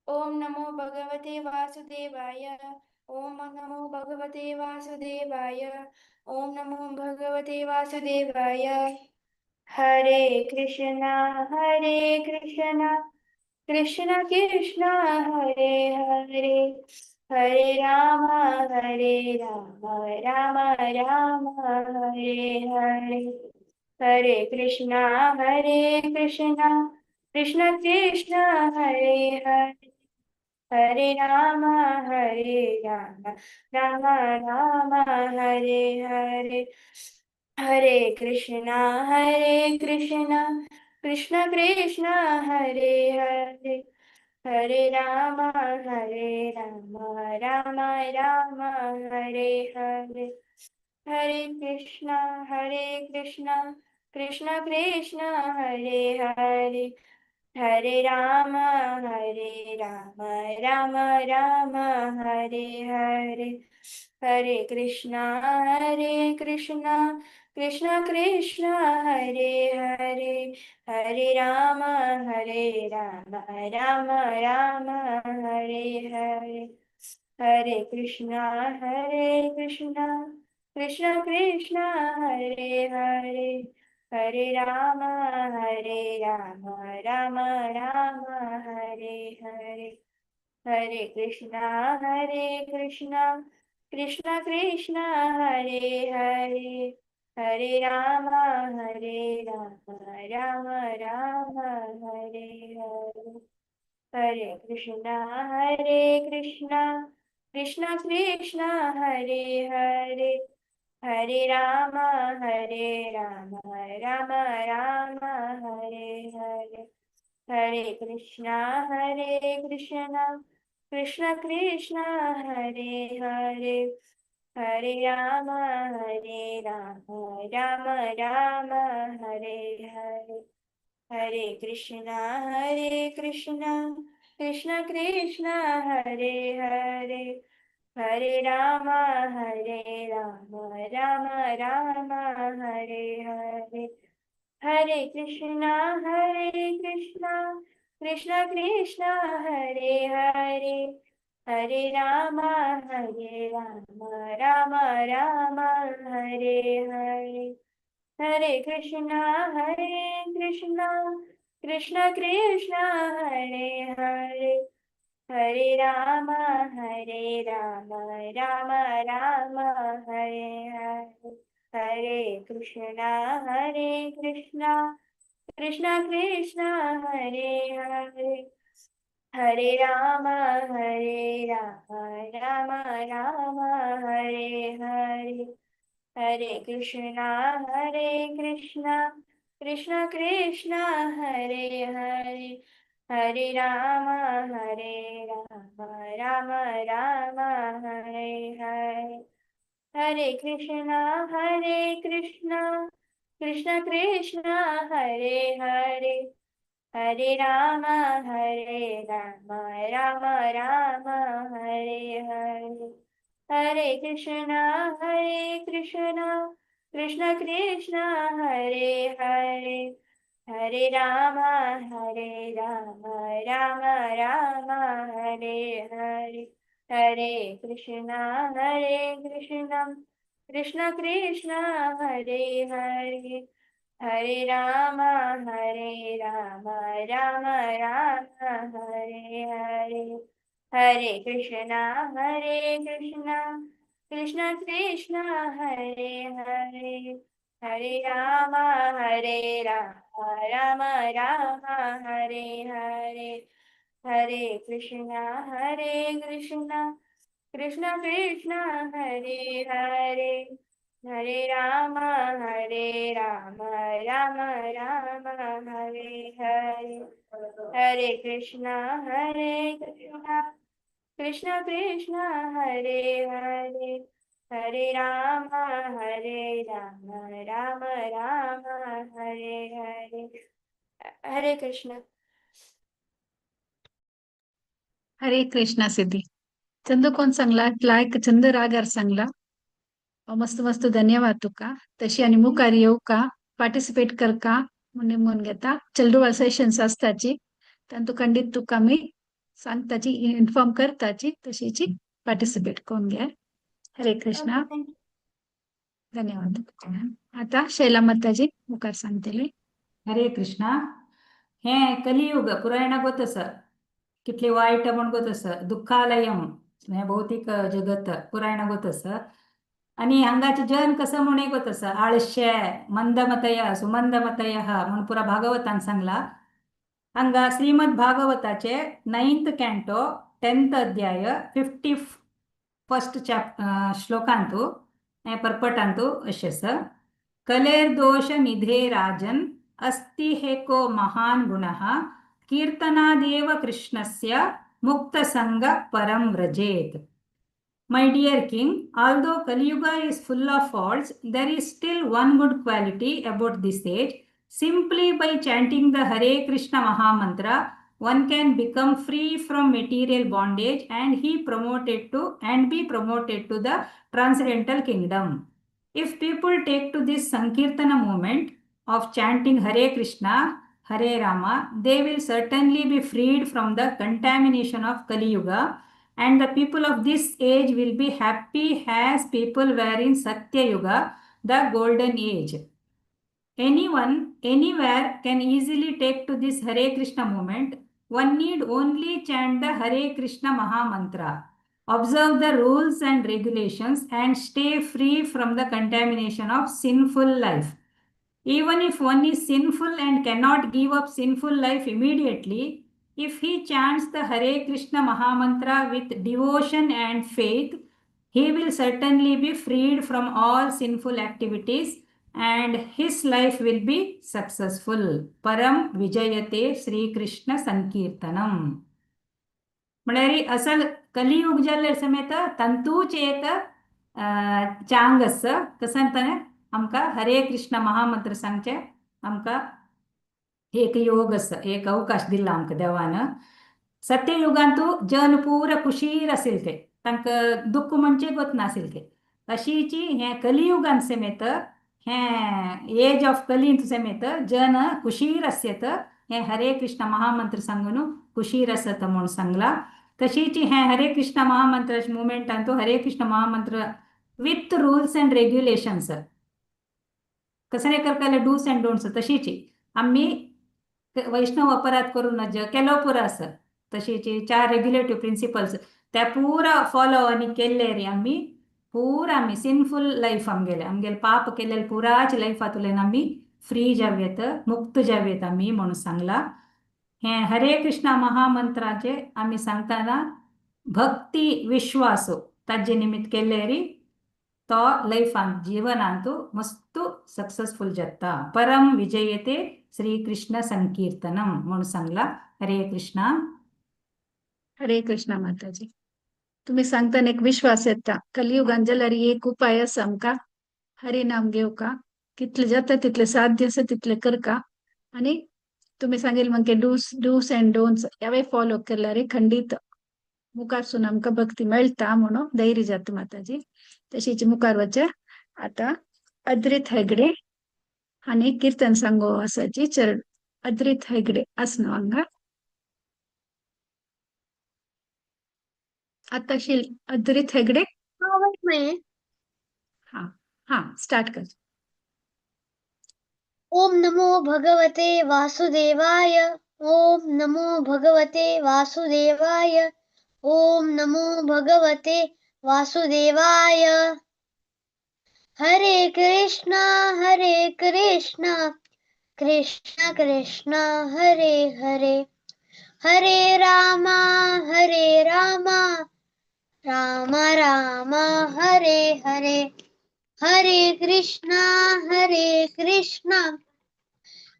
ओम नमो भगवते वासुदेवाय. ओम नमो भगवते वासुदेवाय. ओम नमो भगवते वासुदेवाय. हरे कृष्णा हरे कृष्णा कृष्ण कृष्ण हरे हरे, हरे राम हरे राम राम राम हरे हरे. हरे कृष्णा हरे कृष्णा कृष्ण कृष्ण हरे हरे, हरे राम हरे राम राम राम हरे हरे. हरे कृष्णा हरे कृष्णा कृष्ण कृष्ण हरे हरे, हरे राम हरे राम राम राम हरे हरे. हरे कृष्णा हरे कृष्णा कृष्ण कृष्ण हरे हरे, हरे राम हरे राम राम राम हरे हरे. हरे कृष्णा हरे कृष्णा कृष्ण कृष्ण हरे हरे, हरे राम हरे राम राम राम हरे हरे. हरे कृष्णा हरे कृष्णा कृष्ण कृष्ण हरे हरे, हरे राम हरे राम राम राम हरे हरे. हरे कृष्णा हरे कृष्णा कृष्ण कृष्ण हरे हरे, हरे राम हरे राम राम राम हरे हरे. हरे कृष्णा हरे कृष्णा कृष्ण कृष्ण हरे हरे, हरे राम हरे Ram Ram Ram Hare Hare. Hare Krishna Hare Krishna Krishna Krishna Hare Hare Hare Ram Hare Ram Ram Ram Hare Hare Hare Krishna Hare Krishna Krishna Krishna Hare Hare Hare Ram Hare Ram Ram Ram Hare Hare Hare Krishna Krishna Krishna Hare Hare Hare Ram Ram Ram Hare Hare Hare Krishna Krishna Krishna Hare Hare Hare Ram Ram Ram Hare Hare Hare Krishna Krishna Krishna Hare Hare Hare Ram Ram Ram Hare Hare Hare Krishna Krishna Krishna Hare Hare Hare Ram Ram Ram Hare Hare Hare Krishna Krishna Krishna Hare Hare Hare Ram Ram Ram Hare Hare Hare Krishna Krishna Krishna Hare Hare Hare Ram Ram Ram Hare Hare Hare Krishna Krishna Krishna Hare Hare Hare Ram Ram Ram Hare Hare Hare Krishna Krishna Krishna Hare Hare Hare Ram Ram Ram Hare Hare Hare Krishna Krishna Krishna Hare Hare Hare Ram Ram Ram Hare Hare Hare Krishna Krishna Krishna Hare Hare Hare Ram Ram Ram Hare Hare Hare Krishna. Hare Krishna Siddhi. Chandu कोण सांगला लायक चंद रागार सांगला. मस्त मस्त धन्यवाद तुका. तशी आणि मुखार येऊ का पार्टिसिपेट कर का म्हणून म्हणून घेता. चेल्डुवाल सेशन्स असताची तांतू खंडीत तुका मी सांगताची इन्फॉर्म करताची तशीची पार्टिसिपेट करून घ्या. हरे कृष्णा. धन्यवाद. आता शैला माताजी मुखार सांगतली. हरे कृष्णा. हे कलियुग पुरायणा गोत आसा कितले वायट म्हण गोत आसा दुःखालयम हें भौतीक जगत पुरायणा गोत आसा आनी हांगाचे जन कसं म्हूण एक गोत आसा आळशे मंदमतय सुमंदमतय म्हूण पुरा भागवतान सांगला. हांगा श्रीमद भागवताचे 9th canto 10th अध्याय 51st श्लोकांतु हें परपटांतु अशें आसा. कलेर दोष निधे राजन अस्ति हेको महान गुणः कीर्तनादेव कृष्णस्य मुक्तसंग परम व्रजेत. My dear king, although Kali Yuga is full of faults, there is still one good quality about this age. Simply by chanting the Hare Krishna Mahamantra, one can become free from material bondage and he promoted to and be promoted to the transcendental kingdom. If people take to this Sankirtana movement of chanting Hare Krishna, Hare Rama, they will certainly be freed from the contamination of Kali Yuga, and the people of this age will be happy as people were in Satya Yuga, the golden age. Anyone, anywhere can easily take to this Hare Krishna movement. One need only chant the Hare Krishna Mahamantra, observe the rules and regulations, and stay free from the contamination of sinful life. Even if one is sinful and cannot give up sinful life immediately, if he chants the Hare Krishna Mahamantra with devotion and faith, he will certainly be freed from all sinful activities And his life will be successful. ಪರಂ ವಿಜಯತೆ ಶ್ರೀಕೃಷ್ಣ ಸಂಕೀರ್ತನಂ. म्हळ्यार असल कलियुग जाल्ले समेत तांतूच एक चांग आसा. कसं ताणें आमकां हरे कृष्ण महामंत्र सांगचें आमकां एक योग आसा, एक अवकाश दिला आमकां देवान. सत्ययुगांतू जन पूरा खुशीर आशिल्ले, तांकां दुख्ख म्हणचे गोत नाशिल्ले. अशीची हें कलियुगान समेत हें एज ऑफ कलींत समेत जन खुशीर आसयत, हें हरे कृष्ण महामंत्र सांगून खुशीर आसत म्हूण सांगलां. तशीच हें हरे कृष्ण महामंत्र मुवमेंटांतू हरे कृष्ण महामंत्र विथ रुल्स अँड रेग्युलेशन्स कसं करताले, डूस अँड डोंट्स, तशीच आमी वैष्णव अपराध करूं नज केलो पुरो आसा. तशीच चार रेग्युलेटिव्ह प्रिंसिपल्स त्या पुरा फॉलो आनी केल्ले रे आमी पुरा आमी सिनफुल लायफ आमगेले आमगेले पाप केल्ले पुराच लायफांतल्यान आमी फ्री जावयेत, मुक्त जावयेत आमी म्हणून सांगलां. हें हरे कृष्णा महामंत्राचे आमी सांगतना भक्ती विश्वास ताजे निमित्त केल्ले री तो लायफान जीवनांतू मस्त सक्सेसफुल जाता. परम विजयते श्रीकृष्ण संकीर्तनम म्हणून सांगला. हरे कृष्णा. हरे कृष्णा माताजी. तुम्ही सांगताना एक विश्वास येता, कलियुगान जाल्यार एक उपाय आसा आमकां हरिनाम घेवका, कितले जाता तितले साध्य आसा तितले करका. आनी तुम्ही सांगेल मगे डूस डूस अँड डोंट्स यावे फॉलो केल्यार खंडीत मुखारसून आमकां भक्ती मेळटा म्हणून धैर्य जाता माताजी. तशीच मुखार वचे आता अद्रित हेगडे आनी कीर्तन सांगो आसाची चरण अद्रित हेगडे आसनो हांगा. आता शील अद्रित हेगडे. हा हा स्टार्ट कर. ओम नमो भगवते वासुदेवाय. ओम नमो भगवते वासुदेवाय. ओम नमो भगवते वासुदेवाय. हरे कृष्णा हरे कृष्णा कृष्ण कृष्ण हरे हरे. हरे रामा हरे रामा राम राम हरे हरे. हरे कृष्णा हरे कृष्णा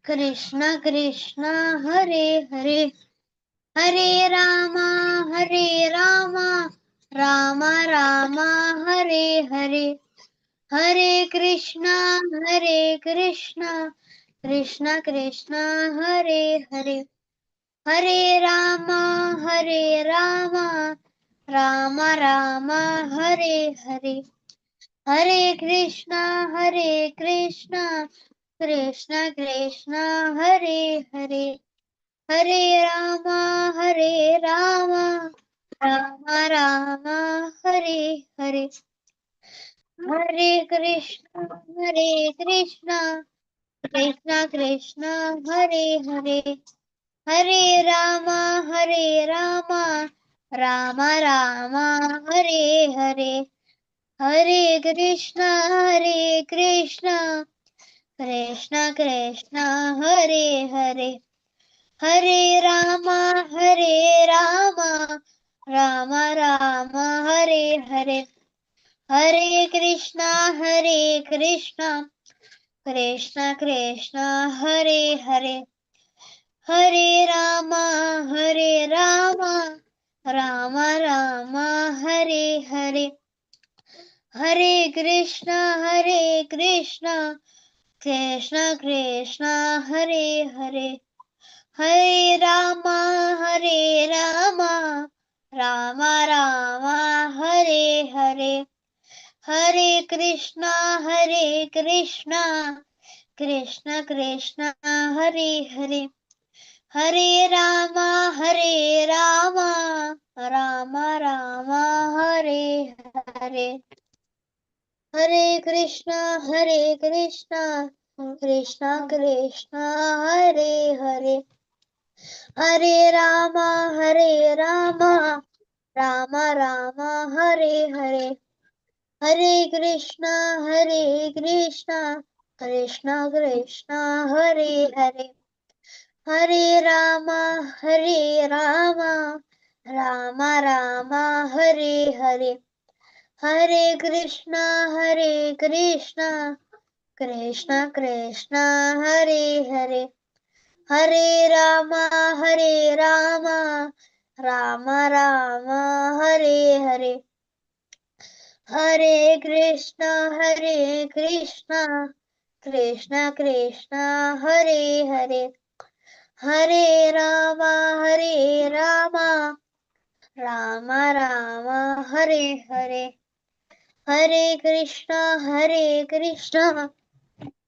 कृष्ण कृष्ण हरे हरे. हरे रामा हरे रामा राम राम हरे हरे. हरे कृष्णा हरे कृष्णा कृष्ण कृष्ण हरे हरे. हरे रामा हरे रामा राम राम हरे हरे. हरे कृष्णा हरे कृष्णा कृष्ण कृष्ण हरे हरे. हरे रामा हरे रामा राम राम हरे हरे. हरे कृष्ण हरे कृष्ण कृष्ण कृष्ण हरे हरे. हरे रामा हरे रामा राम राम हरे हरे. हरे कृष्ण हरे कृष्ण कृष्ण कृष्ण हरे हरे. हरे रामा हरे रामा राम राम हरे हरे. हरे कृष्णा हरे कृष्णा कृष्ण कृष्ण हरे हरे. हरे रामा हरे रामा राम राम हरे हरे. हरे कृष्णा हरे कृष्णा कृष्ण कृष्ण हरे हरे. हरे रामा हरे रामा राम राम हरे हरे. हरे कृष्णा हरे कृष्णा कृष्ण कृष्ण हरे हरे. हरे रामा हरे रामा राम राम हरे हरे. हरे कृष्णा हरे कृष्णा कृष्ण कृष्ण हरे हरे. हरे रामा हरे रामा राम राम हरे हरे. हरे कृष्णा हरे कृष्णा कृष्ण कृष्ण हरे हरे. हरे रामा हरे रामा राम राम हरे हरे. हरे कृष्णा हरे Krishna Krishna Krishna Hare Hare, Hare Rama Hare Rama, Rama Rama Hare Hare. Hare Krishna Hare Krishna, Krishna Krishna Hare Hare, Hare Rama Hare Rama, Rama Rama Hare Hare. Hare Krishna Hare Krishna,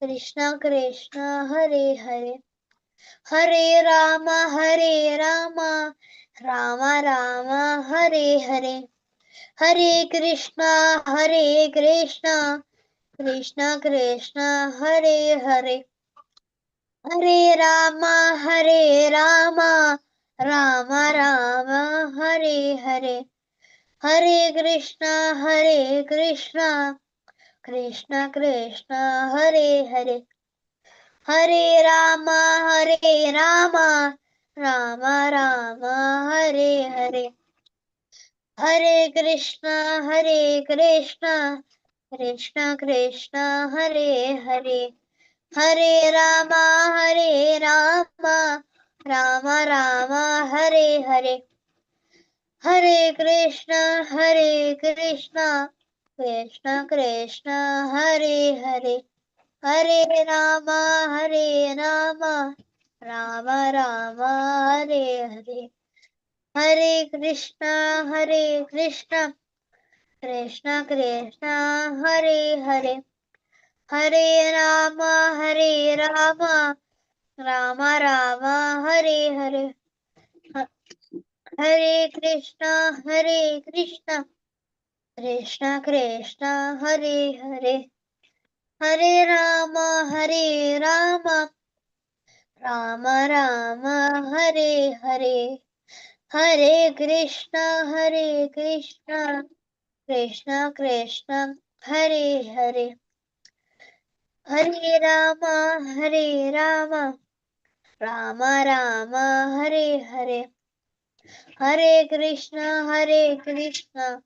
Krishna Krishna Hare Hare, Hare Rama Hare Rama, Rama Rama Hare Hare. Hare Krishna Hare Krishna, Krishna Krishna Hare Hare, Hare Rama Hare Rama, Rama Rama Hare Hare. Hare Krishna Hare Krishna, Krishna Krishna Hare Hare, Hare Rama Hare Rama, Rama Rama Hare Hare. Hare Krishna Hare Krishna, Krishna Krishna Hare Hare, Hare Rama Hare Rama, Rama Rama Hare Hare. Hare Krishna Hare Krishna, Krishna Krishna Hare Hare, Hare Rama Hare Rama, Rama Rama Hare Hare. Hare Krishna Hare Krishna, Krishna Krishna Hare Hare, Hare Rama Hare Rama, Rama Rama Hare Hare. Hare Krishna Hare Krishna, Krishna Krishna Hare Hare, Hare Rama Hare Rama, Rama Rama Hare Hare. Hare Krishna Hare Krishna, Krishna Krishna Hare Hare, Hare Rama Hare Rama, Rama Rama Hare Hare. Hare Krishna Hare Krishna,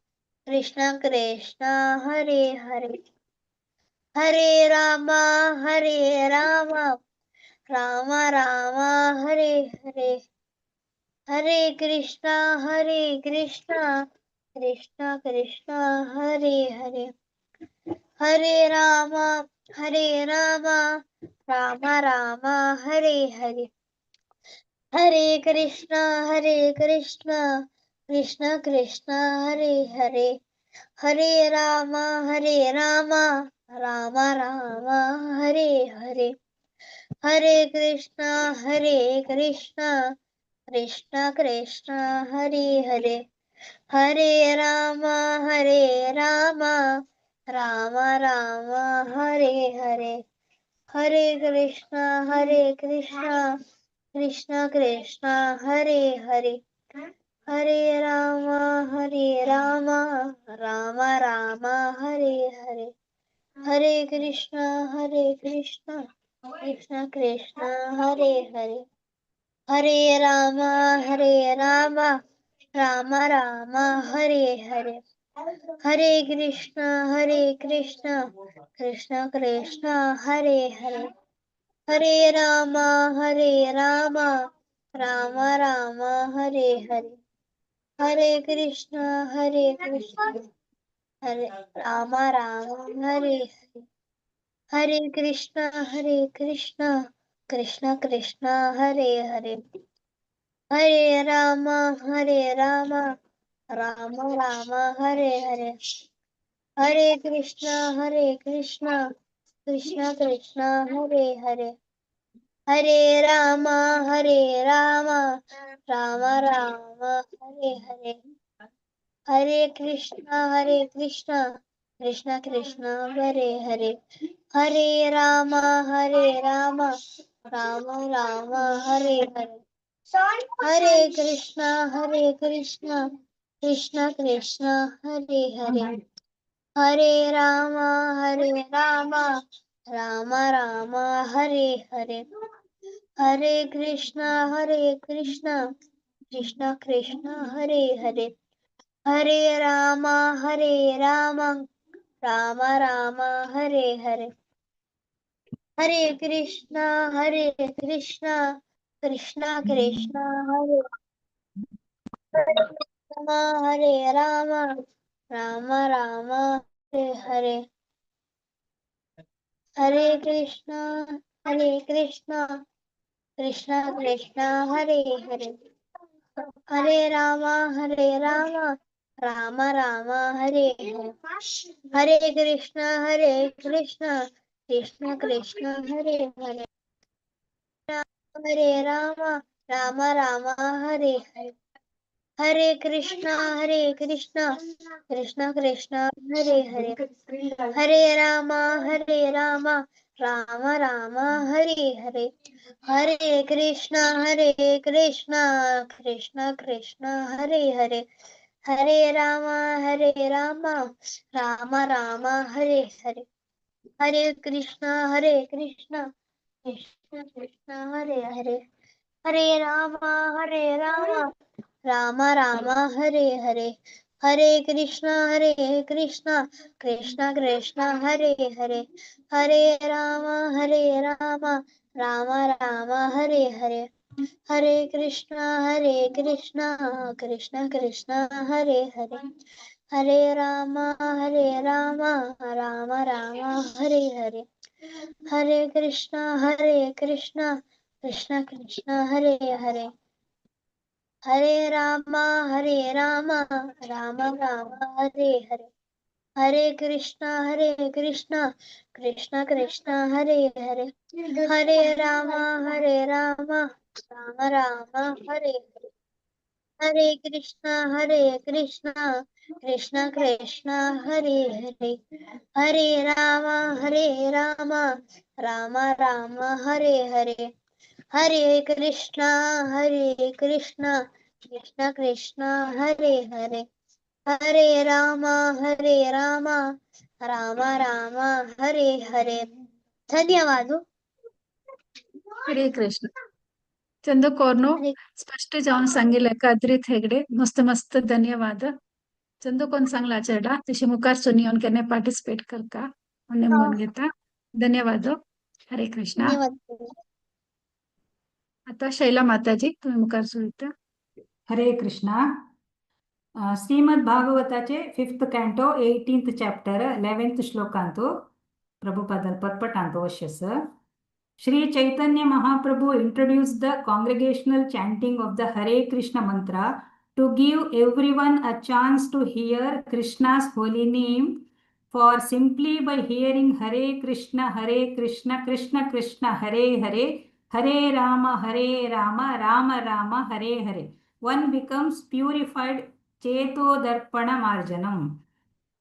Krishna Krishna Hare Hare, Hare Rama Hare Rama, Rama Rama Hare Hare. Hare Krishna Hare Krishna, Krishna Krishna Hare Hare, Hare Rama Hare Rama, Rama Rama Hare Hare. Hare Krishna Hare Krishna, Krishna Krishna Hare Hare, Hare Rama Hare Rama, Rama Rama Hare Hare. Hare Krishna Hare Krishna, Krishna Krishna Hare Hare, Hare Rama Hare Rama, Rama Rama Hare Hare. Hare Krishna Hare Krishna, Krishna Krishna Hare Hare, Hare Rama Hare Rama, Rama Rama Hare Hare. Hare Krishna Hare Krishna, Krishna Krishna Hare Hare, Hare Rama Hare Rama, Rama Rama Hare Hare. Hare Krishna Hare Krishna, Krishna Krishna Hare Hare, Hare Rama Hare Rama, Rama Rama Hare Hare. Hare Krishna Hare Krishna, Hare Rama Rama Hare Hare. Hare Krishna Hare Krishna, Krishna Krishna Hare Hare, Hare Rama Hare Rama, Rama Rama Hare Hare. Hare Krishna Hare Krishna, Krishna Krishna Hare Hare, Hare Rama Hare Rama, Rama Rama Hare Hare. Hare Krishna Hare Krishna, Krishna Krishna Hare Hare, Hare Rama Hare Rama, Rama Rama Hare Hare. Hare Krishna Hare Krishna, Krishna Krishna Hare Hare, Hare Rama Hare Rama, Rama Rama Hare Hare. Hare Krishna Hare Krishna, Krishna Krishna Hare Hare, Hare Rama Hare Rama, Rama Rama Hare Hare. Hare Krishna Hare Krishna Krishna Krishna Hare Rama Hare Rama Rama Rama Hare Hare. Hare Krishna Hare Krishna Krishna Krishna Hare Hare. Hare Rama Hare Rama Rama Rama Hare Hare. Hare Krishna Hare Krishna Krishna Krishna Hare Hare. Hare Rama Rama Rama Hare Hare. Hare Krishna Hare Krishna Krishna Krishna Hare Hare. Hare Rama Hare Rama Rama Rama Hare Hare. Hare Krishna Hare Krishna Krishna Krishna Hare Hare. Hare Rama Hare Rama Rama Rama Hare Hare. Hare Krishna Hare Krishna Krishna Krishna Hare Hare. Hare Rama Hare Rama Rama Rama Hare Hare. Hare Krishna Hare Krishna Krishna Krishna Hare Hare. Hare Rama Hare Rama Rama Rama Hare Hare. Hare Krishna Hare Krishna Krishna Krishna Hare Hare. Hare Rama Hare Rama Rama Rama Hare Hare. Hare Krishna Hare Krishna Krishna Krishna Hare Hare. Hare Rama Hare Rama Rama Rama Hare Hare. Hare Krishna Hare Krishna Krishna Krishna Hare Hare. Hare Rama Hare Rama Rama Rama Hare Hare. Hare Krishna Hare Krishna Krishna Krishna Hare Hare. Hare Rama Hare Rama Rama Rama Hare Hare. Hare Krishna Hare Krishna Krishna Krishna Hare Hare. Hare Rama Hare Rama Rama Rama Hare Hare. धन्यवाद. हरे कृष्ण. चंदू कोरनो हरे स्पष्ट जावन सांगितलं काद्रीत हेगडे, मस्त मस्त धन्यवाद. चंदू कोण सांगला चेडा तशी मुखार सुन येवन केन्ना पार्टिसिपेट करका म्हणून घेता. धन्यवाद. हरे कृष्णा. धन्यवाद. आता शैला माताजी, तुम्ही मुखार सुरू. हरे Krishna. Shrimad भागवताचे 5th canto 18th chapter 11th ಶ್ಲೋಕಾಂತು ಪ್ರಭುಪಾದಲ್ ಪರ್ಪಟಾಂತು ವಶಸ್. Shri Chaitanya Mahaprabhu introduced the congregational chanting of the Hare Krishna mantra to give everyone a chance to hear Krishna's holy name. For simply by hearing Hare Krishna, Hare Krishna, Krishna Krishna, Hare Hare, Hare Rama, Hare Rama, Rama Rama, Hare Hare, one becomes purified Cheto Darpana Marjanam.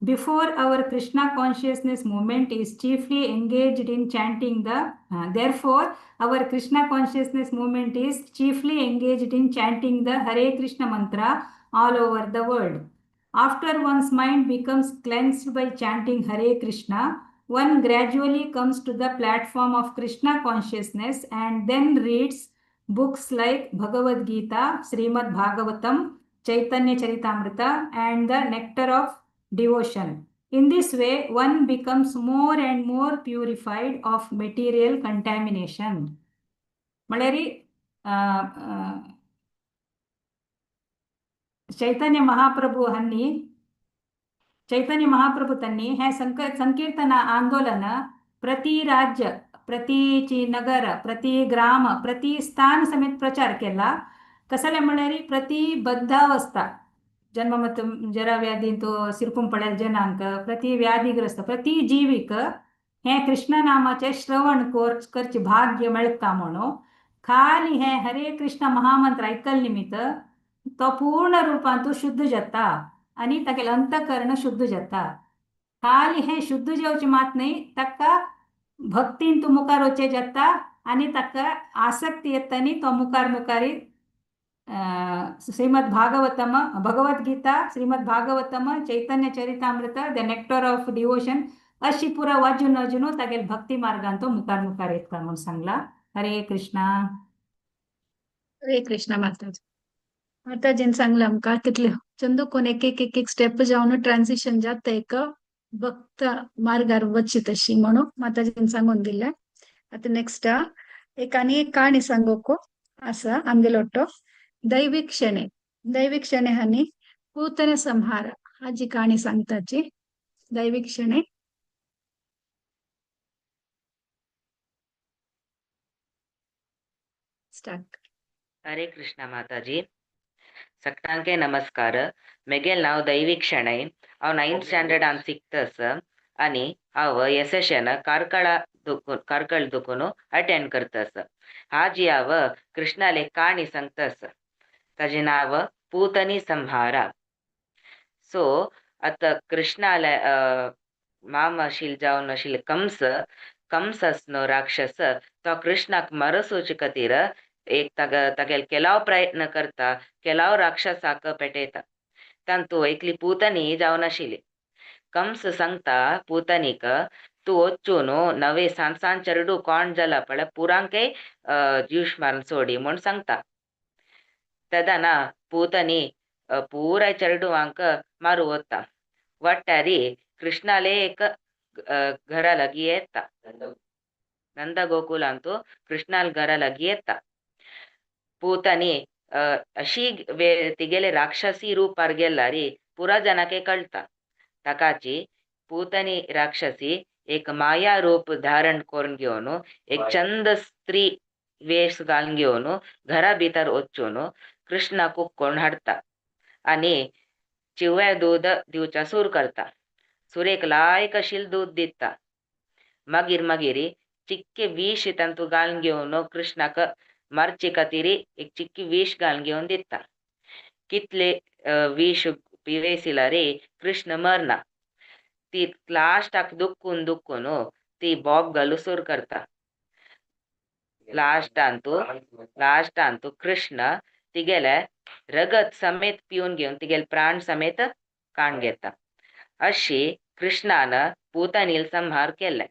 Before our Krishna consciousness movement is chiefly engaged in chanting the, therefore, our Krishna consciousness movement is chiefly engaged in chanting the Hare Krishna mantra all over the world. After one's mind becomes cleansed by chanting Hare Krishna, one gradually comes to the platform of Krishna consciousness and then reads books like Bhagavad Gita, Srimad Bhagavatam, Chaitanya Charitamrita, and the Nectar of Devotion. In this way, one becomes more and more purified of material contamination. म्हळ्यार चैतन्य महाप्रभू हांणी, चैतन्य महाप्रभू त्यांनी हे संकीर्तन आंदोलन प्रति राज्य, प्रति नगर, प्रति ग्राम, प्रति स्थान समेत प्रचार केला. कसले म्हळ्यार प्रति बद्धावस्था, जन्म ಮತ್ತು जरा व्याधींत सिरकून पडलेले जनांक, प्रति व्याधीग्रस्त, प्रति जीवीक हे कृष्ण नामाचे श्रवण करचे भाग्य मेळटा म्हणून खाली हे हरे कृष्ण महामंत्र ऐकल निमित्त तो पूर्ण रूपांत शुद्ध जाता आनी तागेलें अंतकरण शुद्ध जाता. खाली हे शुद्ध जावचें मात न्हय, ताका भक्तीन तूं मुखार वचचें जाता आनी ताका आसक्ती येता आनी तो मुखार मुखारी Srimad Bhagavatam, Bhagavad Gita, Srimad Bhagavatam, Chaitanya Charitamrita, the Nectar of Devotion अशी पुरा वाजून वाजून तागेले भक्ती मार्गान तो मुखार मुखार येता म्हणून सांगला. हरे कृष्णा. हरे कृष्णा माताजी. माताजीन सांगला आमकां कितले चंदू कोण एक एक एक एक स्टेप जावन ट्रान्झिशन जाता एक भक्त मार्गार वचची तशी म्हणून माताजीन सांगून दिलें. आतां नेक्स्ट एक आनी एक काणी सांगोको आसा आमगेलो ಒಟ್ಟು ದೈವಿक ಶಣೆ. ದೈವಿक ಶಣೆ ಹನಿ ಪೂತನ ಸಂಹಾರ आजी काणी सांगताची. दैविक शणे. स्टार्ट. हरे कृष्ण माताजी, सगळ्यांके नमस्कार. मेगेल नांव दैविक शणै. हांव नायन्थ स्टँडर्डान शिकतस आनी हांव एस एस एन कार्कळा दुकून कार्कळ दुकून अटेंड करतस. हाजी हांव कृष्णाले काणी सांगतस. ताजें नांव पूतनी संहारा. सो आतां कृष्णाले मामा आशिल्लो जावन आशिल्लो कंस. कंस आसलो राक्षस. तो कृष्णाक मरसोचे खातीर एक तागेलो केलाव प्रयत्न करता, केलाव राक्षसाक पेटयता. तांतू एकली पूतनी जावन आशिल्ली. कंस सांगता पूतनीक, तूं वचून नवे सान सान चेडूं कोण जाला पळय पुरांकय ज्यूश मारून सोडी म्हूण सांगता. तेदना पूतनी पुराय चेडवांक मारू वता. वाट्यारी कृष्णाले एक घरा लागीं येता. नंद गोकुलांतू कृष्णाल घरा लागीं येता. पूतनी अशी तिगेले राक्षसी रूपार गेल्यारी पुरा जनाके कळटा. ताकाची पूतनी राक्षसी एक माया रूप धारण करून घेवन एक चंद स्त्री वेश घालून घेवन घरा भितर वचून कृष्णाक कोण हाडटा आनी चिव्या दूद दिवच्या सूर करता. सुरेक लायक आशिल्लें दूद दिता. मागीर मागीर चिक्के विष तांतू घालून घेवन कृष्णाक मारचे खातीर एक चिक्की विष घालून घेवन दिता. कितले विष पिवेसिल्यार कृष्ण मरना. ती लास्टाक दुखून दुखून ती बोब घालू सुरू करता. लास्टांतू कृष्ण तिगेले रगत समेत पिवन घेवन तिगेले प्राण समेत काण घेता. अशी कृष्णान पूतनील संहार केले.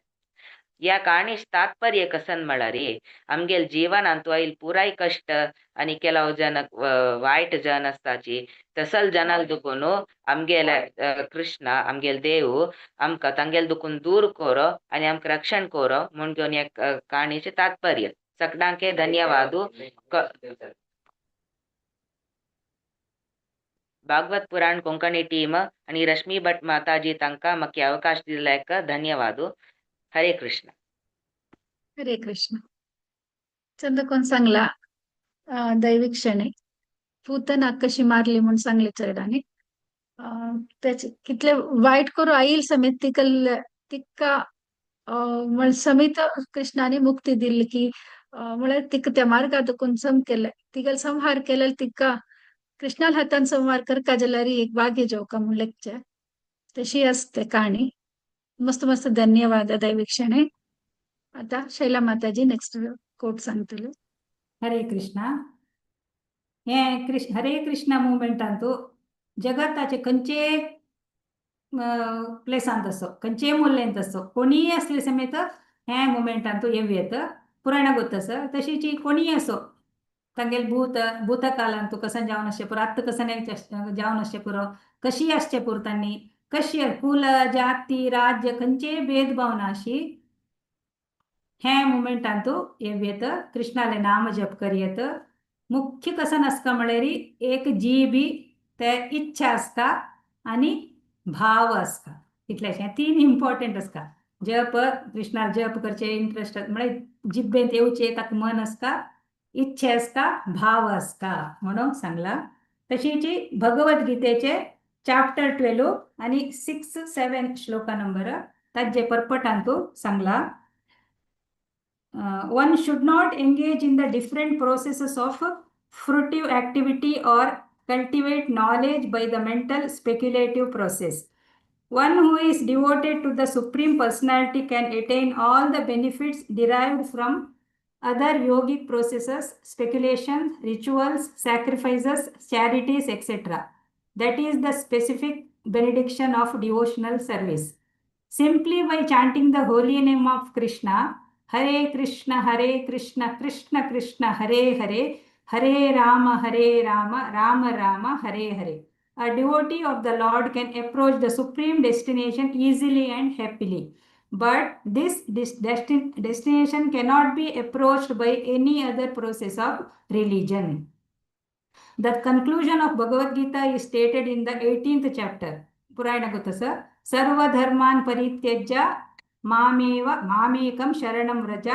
ह्या काणीच तात्पर्य कसन म्हळ्यार आमगेले जीवनांत आयल पुराय कश्ट आनी केलाव जन वायट जन आसताची तसल जनाल दुखून आमगेले कृष्ण आमगेले देव आमकां तांगेले दुखून दूर करो आनी आमकां रक्षण करो म्हूण घेवन ह्या काणयेचें तात्पर्य. सगळ्यांके धन्यवाद. भागवत पुराण कोंकणी टीम आनी रश्मी भट माताजी तांकां म्हाका अवकाश दिल्ल्याक धन्यवाद. हरे कृष्ण. हरे कृष्ण. चंद कोण सांगला दैविक शणे पूतना कशी मारली म्हूण सांगले चेरडांनी. त्याचे कितले वायट करू आईल समेत तिकल तिका म्हळ्यार समेत कृष्णाने मुक्ती दिली की म्हळ्यार तिका त्या मार्गात सम केले तिगेल संहार केले. तिका कृष्णाल हातान संहार करका जाल्यार एक भाग्य जेवका म्हूण लेखचे. तशी असते कहाणी. मस्त मस्त धन्यवाद दैविक शणे. आता शैला माताजी नेक्स्ट कोट सांगतले. हरे कृष्णा. हे कृष्ण हरे कृष्णा मुवमेंटांतू जगताचे खंयचे प्लेसांत आसो, खंयचे मुल्यंत आसो, कोणीय असले समेत हे मुवमेंटांतू येवं येता. पुराण गोत आसा. तशीच कोणीय असो तांगेले भूत भूतकालांतू कसन जावन आसचें पुरो, आत्तां कसन जावन आसचें पुरो, कशी आसचें पुरो, तांणी कशी कुल जाती राज्य खंयचेय भेदभाव नाशी हे मुवमेंटांतू येवं येता. कृष्णाले नाम जप करयेत. मुख्य कसन आसता म्हळ्यार एक जीबी ते इच्छा आसता आनी भाव आसता. इतलेशें तीन इम्पॉर्टंट आसता. जप कृष्णाक जप करचे इंट्रस्ट म्हळ्यार जिब्बेंत येवचें ताका मन आसता, इच्छा आसता, भाव आसता म्हणून सांगला. तशीच भगवत गीतेचे चॅप्टर 12 आनी 6 7 श्लोका नंबर ताजे पर्पटांतू सांगला, one should not engage in the different processes of fruitive activity or cultivate knowledge by the mental speculative process. One who is devoted to the Supreme Personality can attain all the benefits derived from other yogic processes, speculations, rituals, sacrifices, charities, etc. That is the specific benediction of devotional service. Simply by chanting the holy name of Krishna, Hare Krishna, Hare Krishna, Krishna Krishna, Hare Hare, Hare Rama, Hare Rama, Rama Rama, Hare Hare, a devotee of the Lord can approach the supreme destination easily and happily. But this destination cannot be approached by any other process of religion. The conclusion of Bhagavad Gita is stated in the 18th chapter. ಪುರಾಣ ಗೊತ್ತಾ sir? ಸರ್ವ ಧರ್ಮಾನ್ ಪರಿತ್ಯಜ್ಯ ಮಾಮೇವ ಮಾಮೇಕಂ ಶರಣಂ ವ್ರಜ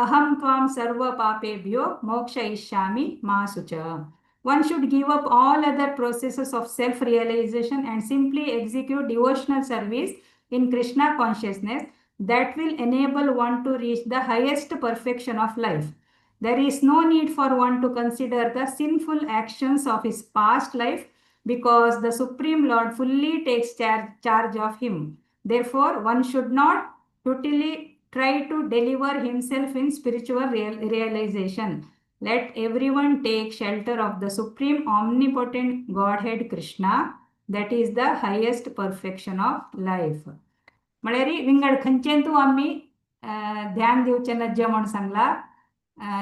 ಅಹಂ ತ್ವಾಂ ಸರ್ವ ಪಾಪೇಭ್ಯೋ ಮೋಕ್ಷಯಿಷ್ಯಾಮಿ ಮಾ ಶುಚ. One should give up all other processes of self realization and simply execute devotional service in Krishna consciousness that will enable one to reach the highest perfection of life. There is no need for one to consider the sinful actions of his past life because the Supreme Lord fully takes charge of him. Therefore, one should not totally try to deliver himself in spiritual realization. Let everyone take shelter of the Supreme Omnipotent Godhead Krishna. That is the highest perfection of life. म्हळ्यार विंगड खंयचेंतू आमी ध्यान दिवचें नज्ज म्हूण सांगला.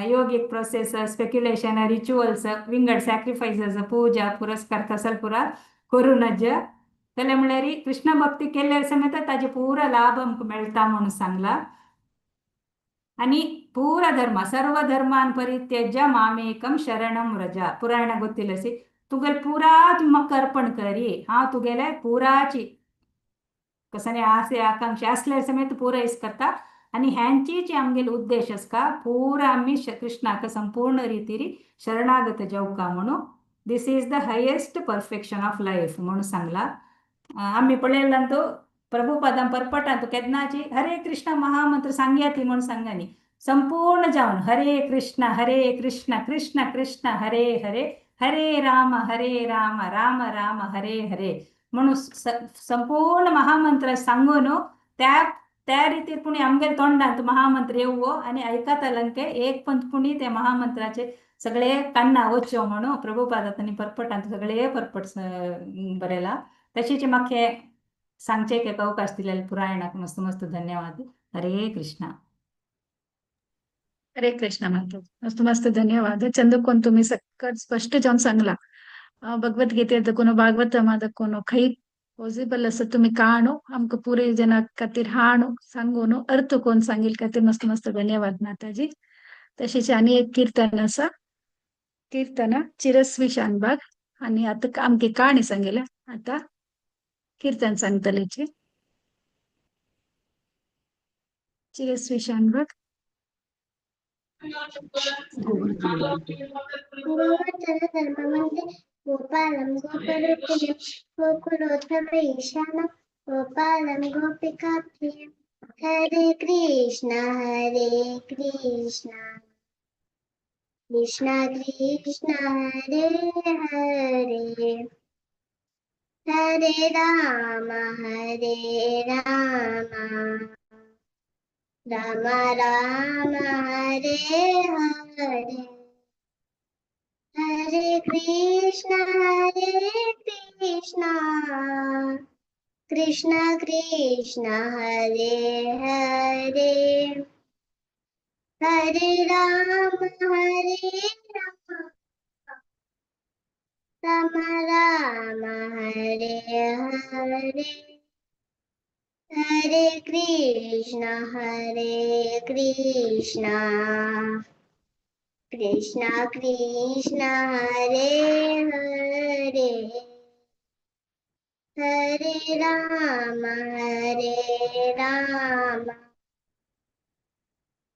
योगीक process, speculation, rituals, विंगड sacrifices, पूजा पुरस्कार तसल पुरा करूं नज. जाल्यार म्हळ्यार कृष्ण भक्ती केल्यार समेत ताजे पुरा लाभ आमकां मेळटा म्हणून सांगला. आणि ಪೂರ ಧರ್ಮ ಸರ್ವ ಧರ್ಮಾನ್ ಪರಿತ್ಯಜ್ಯ ಮಾಮೇಕಂ ಶರಣಂ ವ್ರಜ. ಪುರಾಣ ಗೊತ್ತಿಲ್ಲ ಸಿ तुगेले पुरा म्हाका अर्पण करी, हांव तुगेले पुराची कसने आसे आकांक्षा असल्यार समेत पुरयस करता. आणि ह्यांचीच आमगेले उद्देश आसका पुरा आमी कृष्णाक संपूर्ण रितीरी शरणागत जावका म्हणून. This is the highest perfection of life म्हणून सांगला. आमी पळयलां तो प्रभुपादां परपटांत केन्नाची हरे कृष्ण महामंत्र सांगया ती म्हणून सांगानी संपूर्ण जावन हरे कृष्ण हरे कृष्ण कृष्ण कृष्ण हरे हरे हरे राम हरे राम राम राम हरे हरे म्हणून संपूर्ण महामंत्र सांगून त्या त्या रीतीर पुणी आमगेले तोंडांत महामंत्र येवो आणि ऐकतालंके एक पण पुणी त्या महामंत्राचे सगळे कान्ना वच्यो म्हणून प्रभुपादात आनी परपटांत सगळे परपट बरयला. तशीच म्हाका हें सांगचें एक अवकाश दिलेले पुरायणाक मस्त मस्त धन्यवाद. हरे कृष्णा. हरे कृष्ण माता, मस्त मस्त धन्यवाद. चंदकोन तुम्ही सक्कट स्पष्ट जावन सांगला. भगवद्गीतेत कोनो भागवतमाद कोनो खंय पॉसिबल आसा तुम्ही काणू आमकां पुरे जना खातीर हाणू सांगून अर्थ कोण सांगील खातीर मस्त मस्त धन्यवाद माताजी. तशीच आनी एक कीर्तन आसा, कीर्तन चिरस्वी शानबाग. आणि आता आमकी काणी सांगितल्या, आता कीर्तन सांगतलेची चिरस्वी शानबाग. गोवर्धन धर्ममध्ये गोपालं गोपरूपिणं गोकुलोत्तम ईशानं गोपालं गोपिका प्रियं. हरे कृष्ण हरे कृष्ण कृष्ण कृष्ण हरे हरे हरे राम हरे राम राम राम हरे हरे. हरे कृष्ण हरे कृष्ण कृष्ण कृष्ण हरे हरे हरे राम हरे राम राम राम हरे हरे. हरे कृष्ण हरे कृष्ण कृष्ण कृष्ण हरे हरे हरे राम हरे राम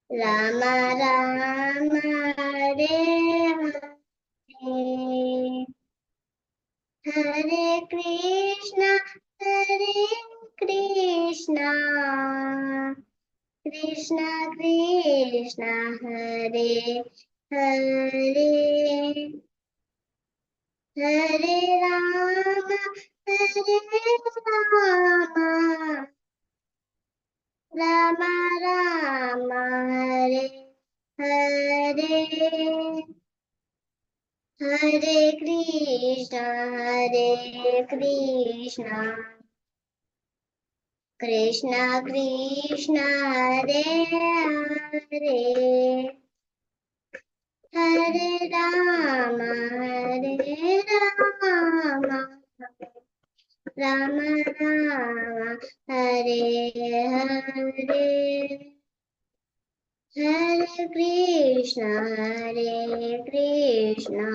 राम राम हरे हरे. हरे कृष्ण हरे कृष्ण कृष्ण कृष्ण हरे हरे हरे राम हरे राम राम राम हरे हरे. हरे कृष्ण हरे कृष्ण कृष्ण कृष्ण हरे हरे हरे राम हरे Ram Rama Rama, Hare Hare. Hare Krishna, Hare Krishna,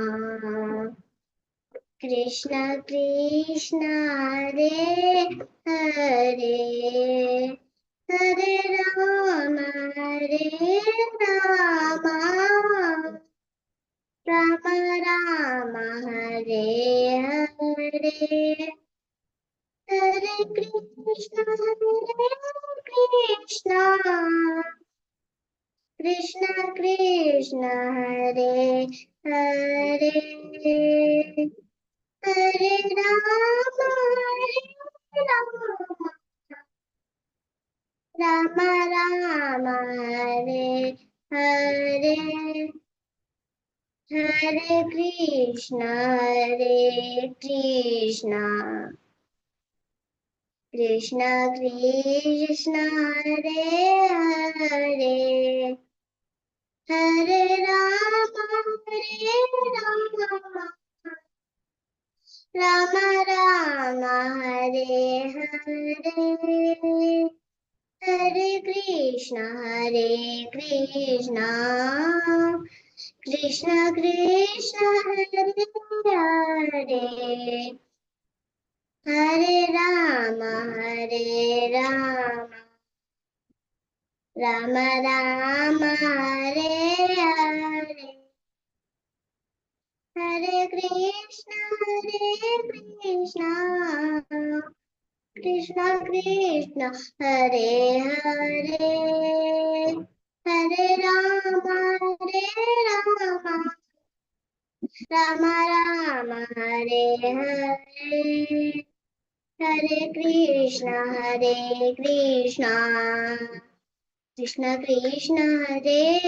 Krishna Krishna, Hare Hare. Hare Rama, Hare Rama, Rama Rama, Hare Hare. Hare Krishna, Hare Krishna, Krishna Krishna, Hare Hare. Hare Rama, Hare Rama, Rama Rama, Hare Hare. Hare Krishna, Hare Krishna, Krishna Krishna, Hare Hare. Hare Rama, Hare Rama, Rama Rama, Hare Hare. Hare Krishna, Hare Krishna, Krishna Krishna, Hare Hare. Hare Rama, Hare Rama, Rama Rama, Hare Hare. Hare Krishna, Hare Krishna, Krishna Krishna, Hare Hare. Hare Rama, Hare Rama, Rama Rama, Hare Hare. Hare Krishna, Hare Krishna, Krishna Krishna, Hare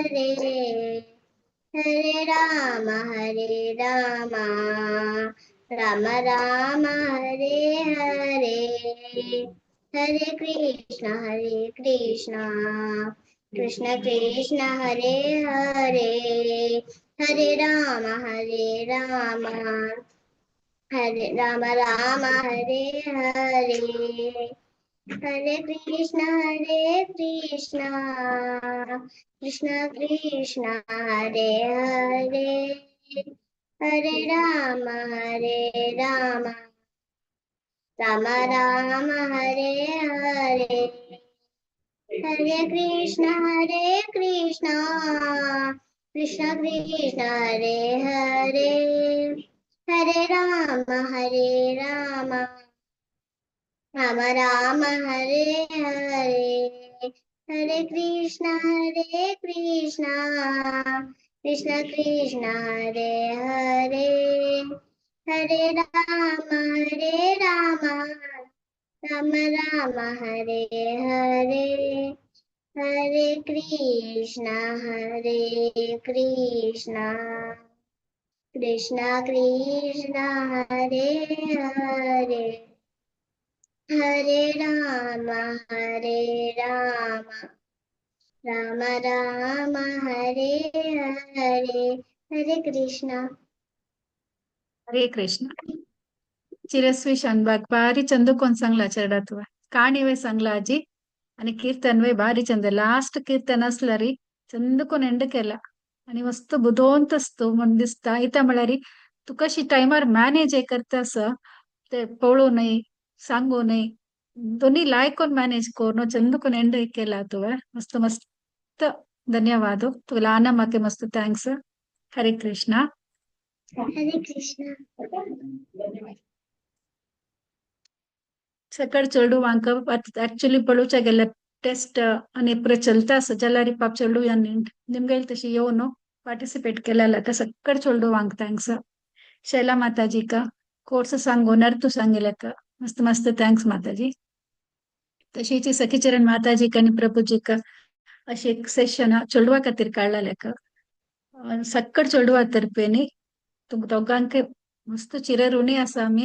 Hare. Hare Rama, Hare Rama, Rama Rama, Hare Hare. Hare Krishna, Hare Krishna, Krishna Krishna, Hare Hare. Hare Rama, Hare Rama, Hare Rama Rama, Hare Hare. Hare Krishna, Hare Krishna, Krishna Krishna, Hare Hare. Hare Rama, Hare Rama, Rama Rama, Hare Hare. Hare Krishna, Hare Krishna, Krishna Krishna, Hare Hare. Hare Rama, Hare Rama, Rama Rama, Hare Hare. Hare Krishna, Hare Krishna, Krishna Krishna, Hare Hare. Hare Rama, Hare Rama, Rama Rama, Hare Hare. Hare Krishna, Hare Krishna, Krishna Krishna, Hare Hare. Hare Rama, Hare Rama, Rama Rama, Hare Hare. Hare Krishna. Hare Krishna. Chirasvi Shanbhag बारी चंद कोण सांगला चेरडा तुवें काणीवे सांगला आजी आणि कीर्तन वे बारी Chand last कीर्तन असला री चंद कोण एंड केला आणि मस्त बुदवंत असतो म्हण दिसता इता म्हळ्यार तूं कशी टायमार मॅनेज हे करता आसा ते पळोवं न्हय सांगू न्हय दोन्ही लायक मॅनेज करून चंद कोण एंड केला तुवें मस्त मस्त धन्यवाद. तुला आना म्हाका मस्त thanks. Hare Krishna. Hare Krishna. सकळ चेडवांक ऍक्च्युली पळोवच्या गेल्यार टेस्ट आनी पुरे चलता आसा जाल्यार पाप चेडूं निमगेल तशी येवन पार्टिसिपेट केलेला त्या सक्कड चेडवांक thanks. Shaila माताजीक कोर्स सांगून अर्थ सांगिलेक मस्त मस्त thanks Mataji. तशीच सखीचरण माताजीक आनी प्रभुजीक अशी एक सेशन चेडवा खातीर काडलेलेक सक्कड चेडवा तर्फेनी तुमकां दोगांकय मस्त चिरऋणी आसा आमी.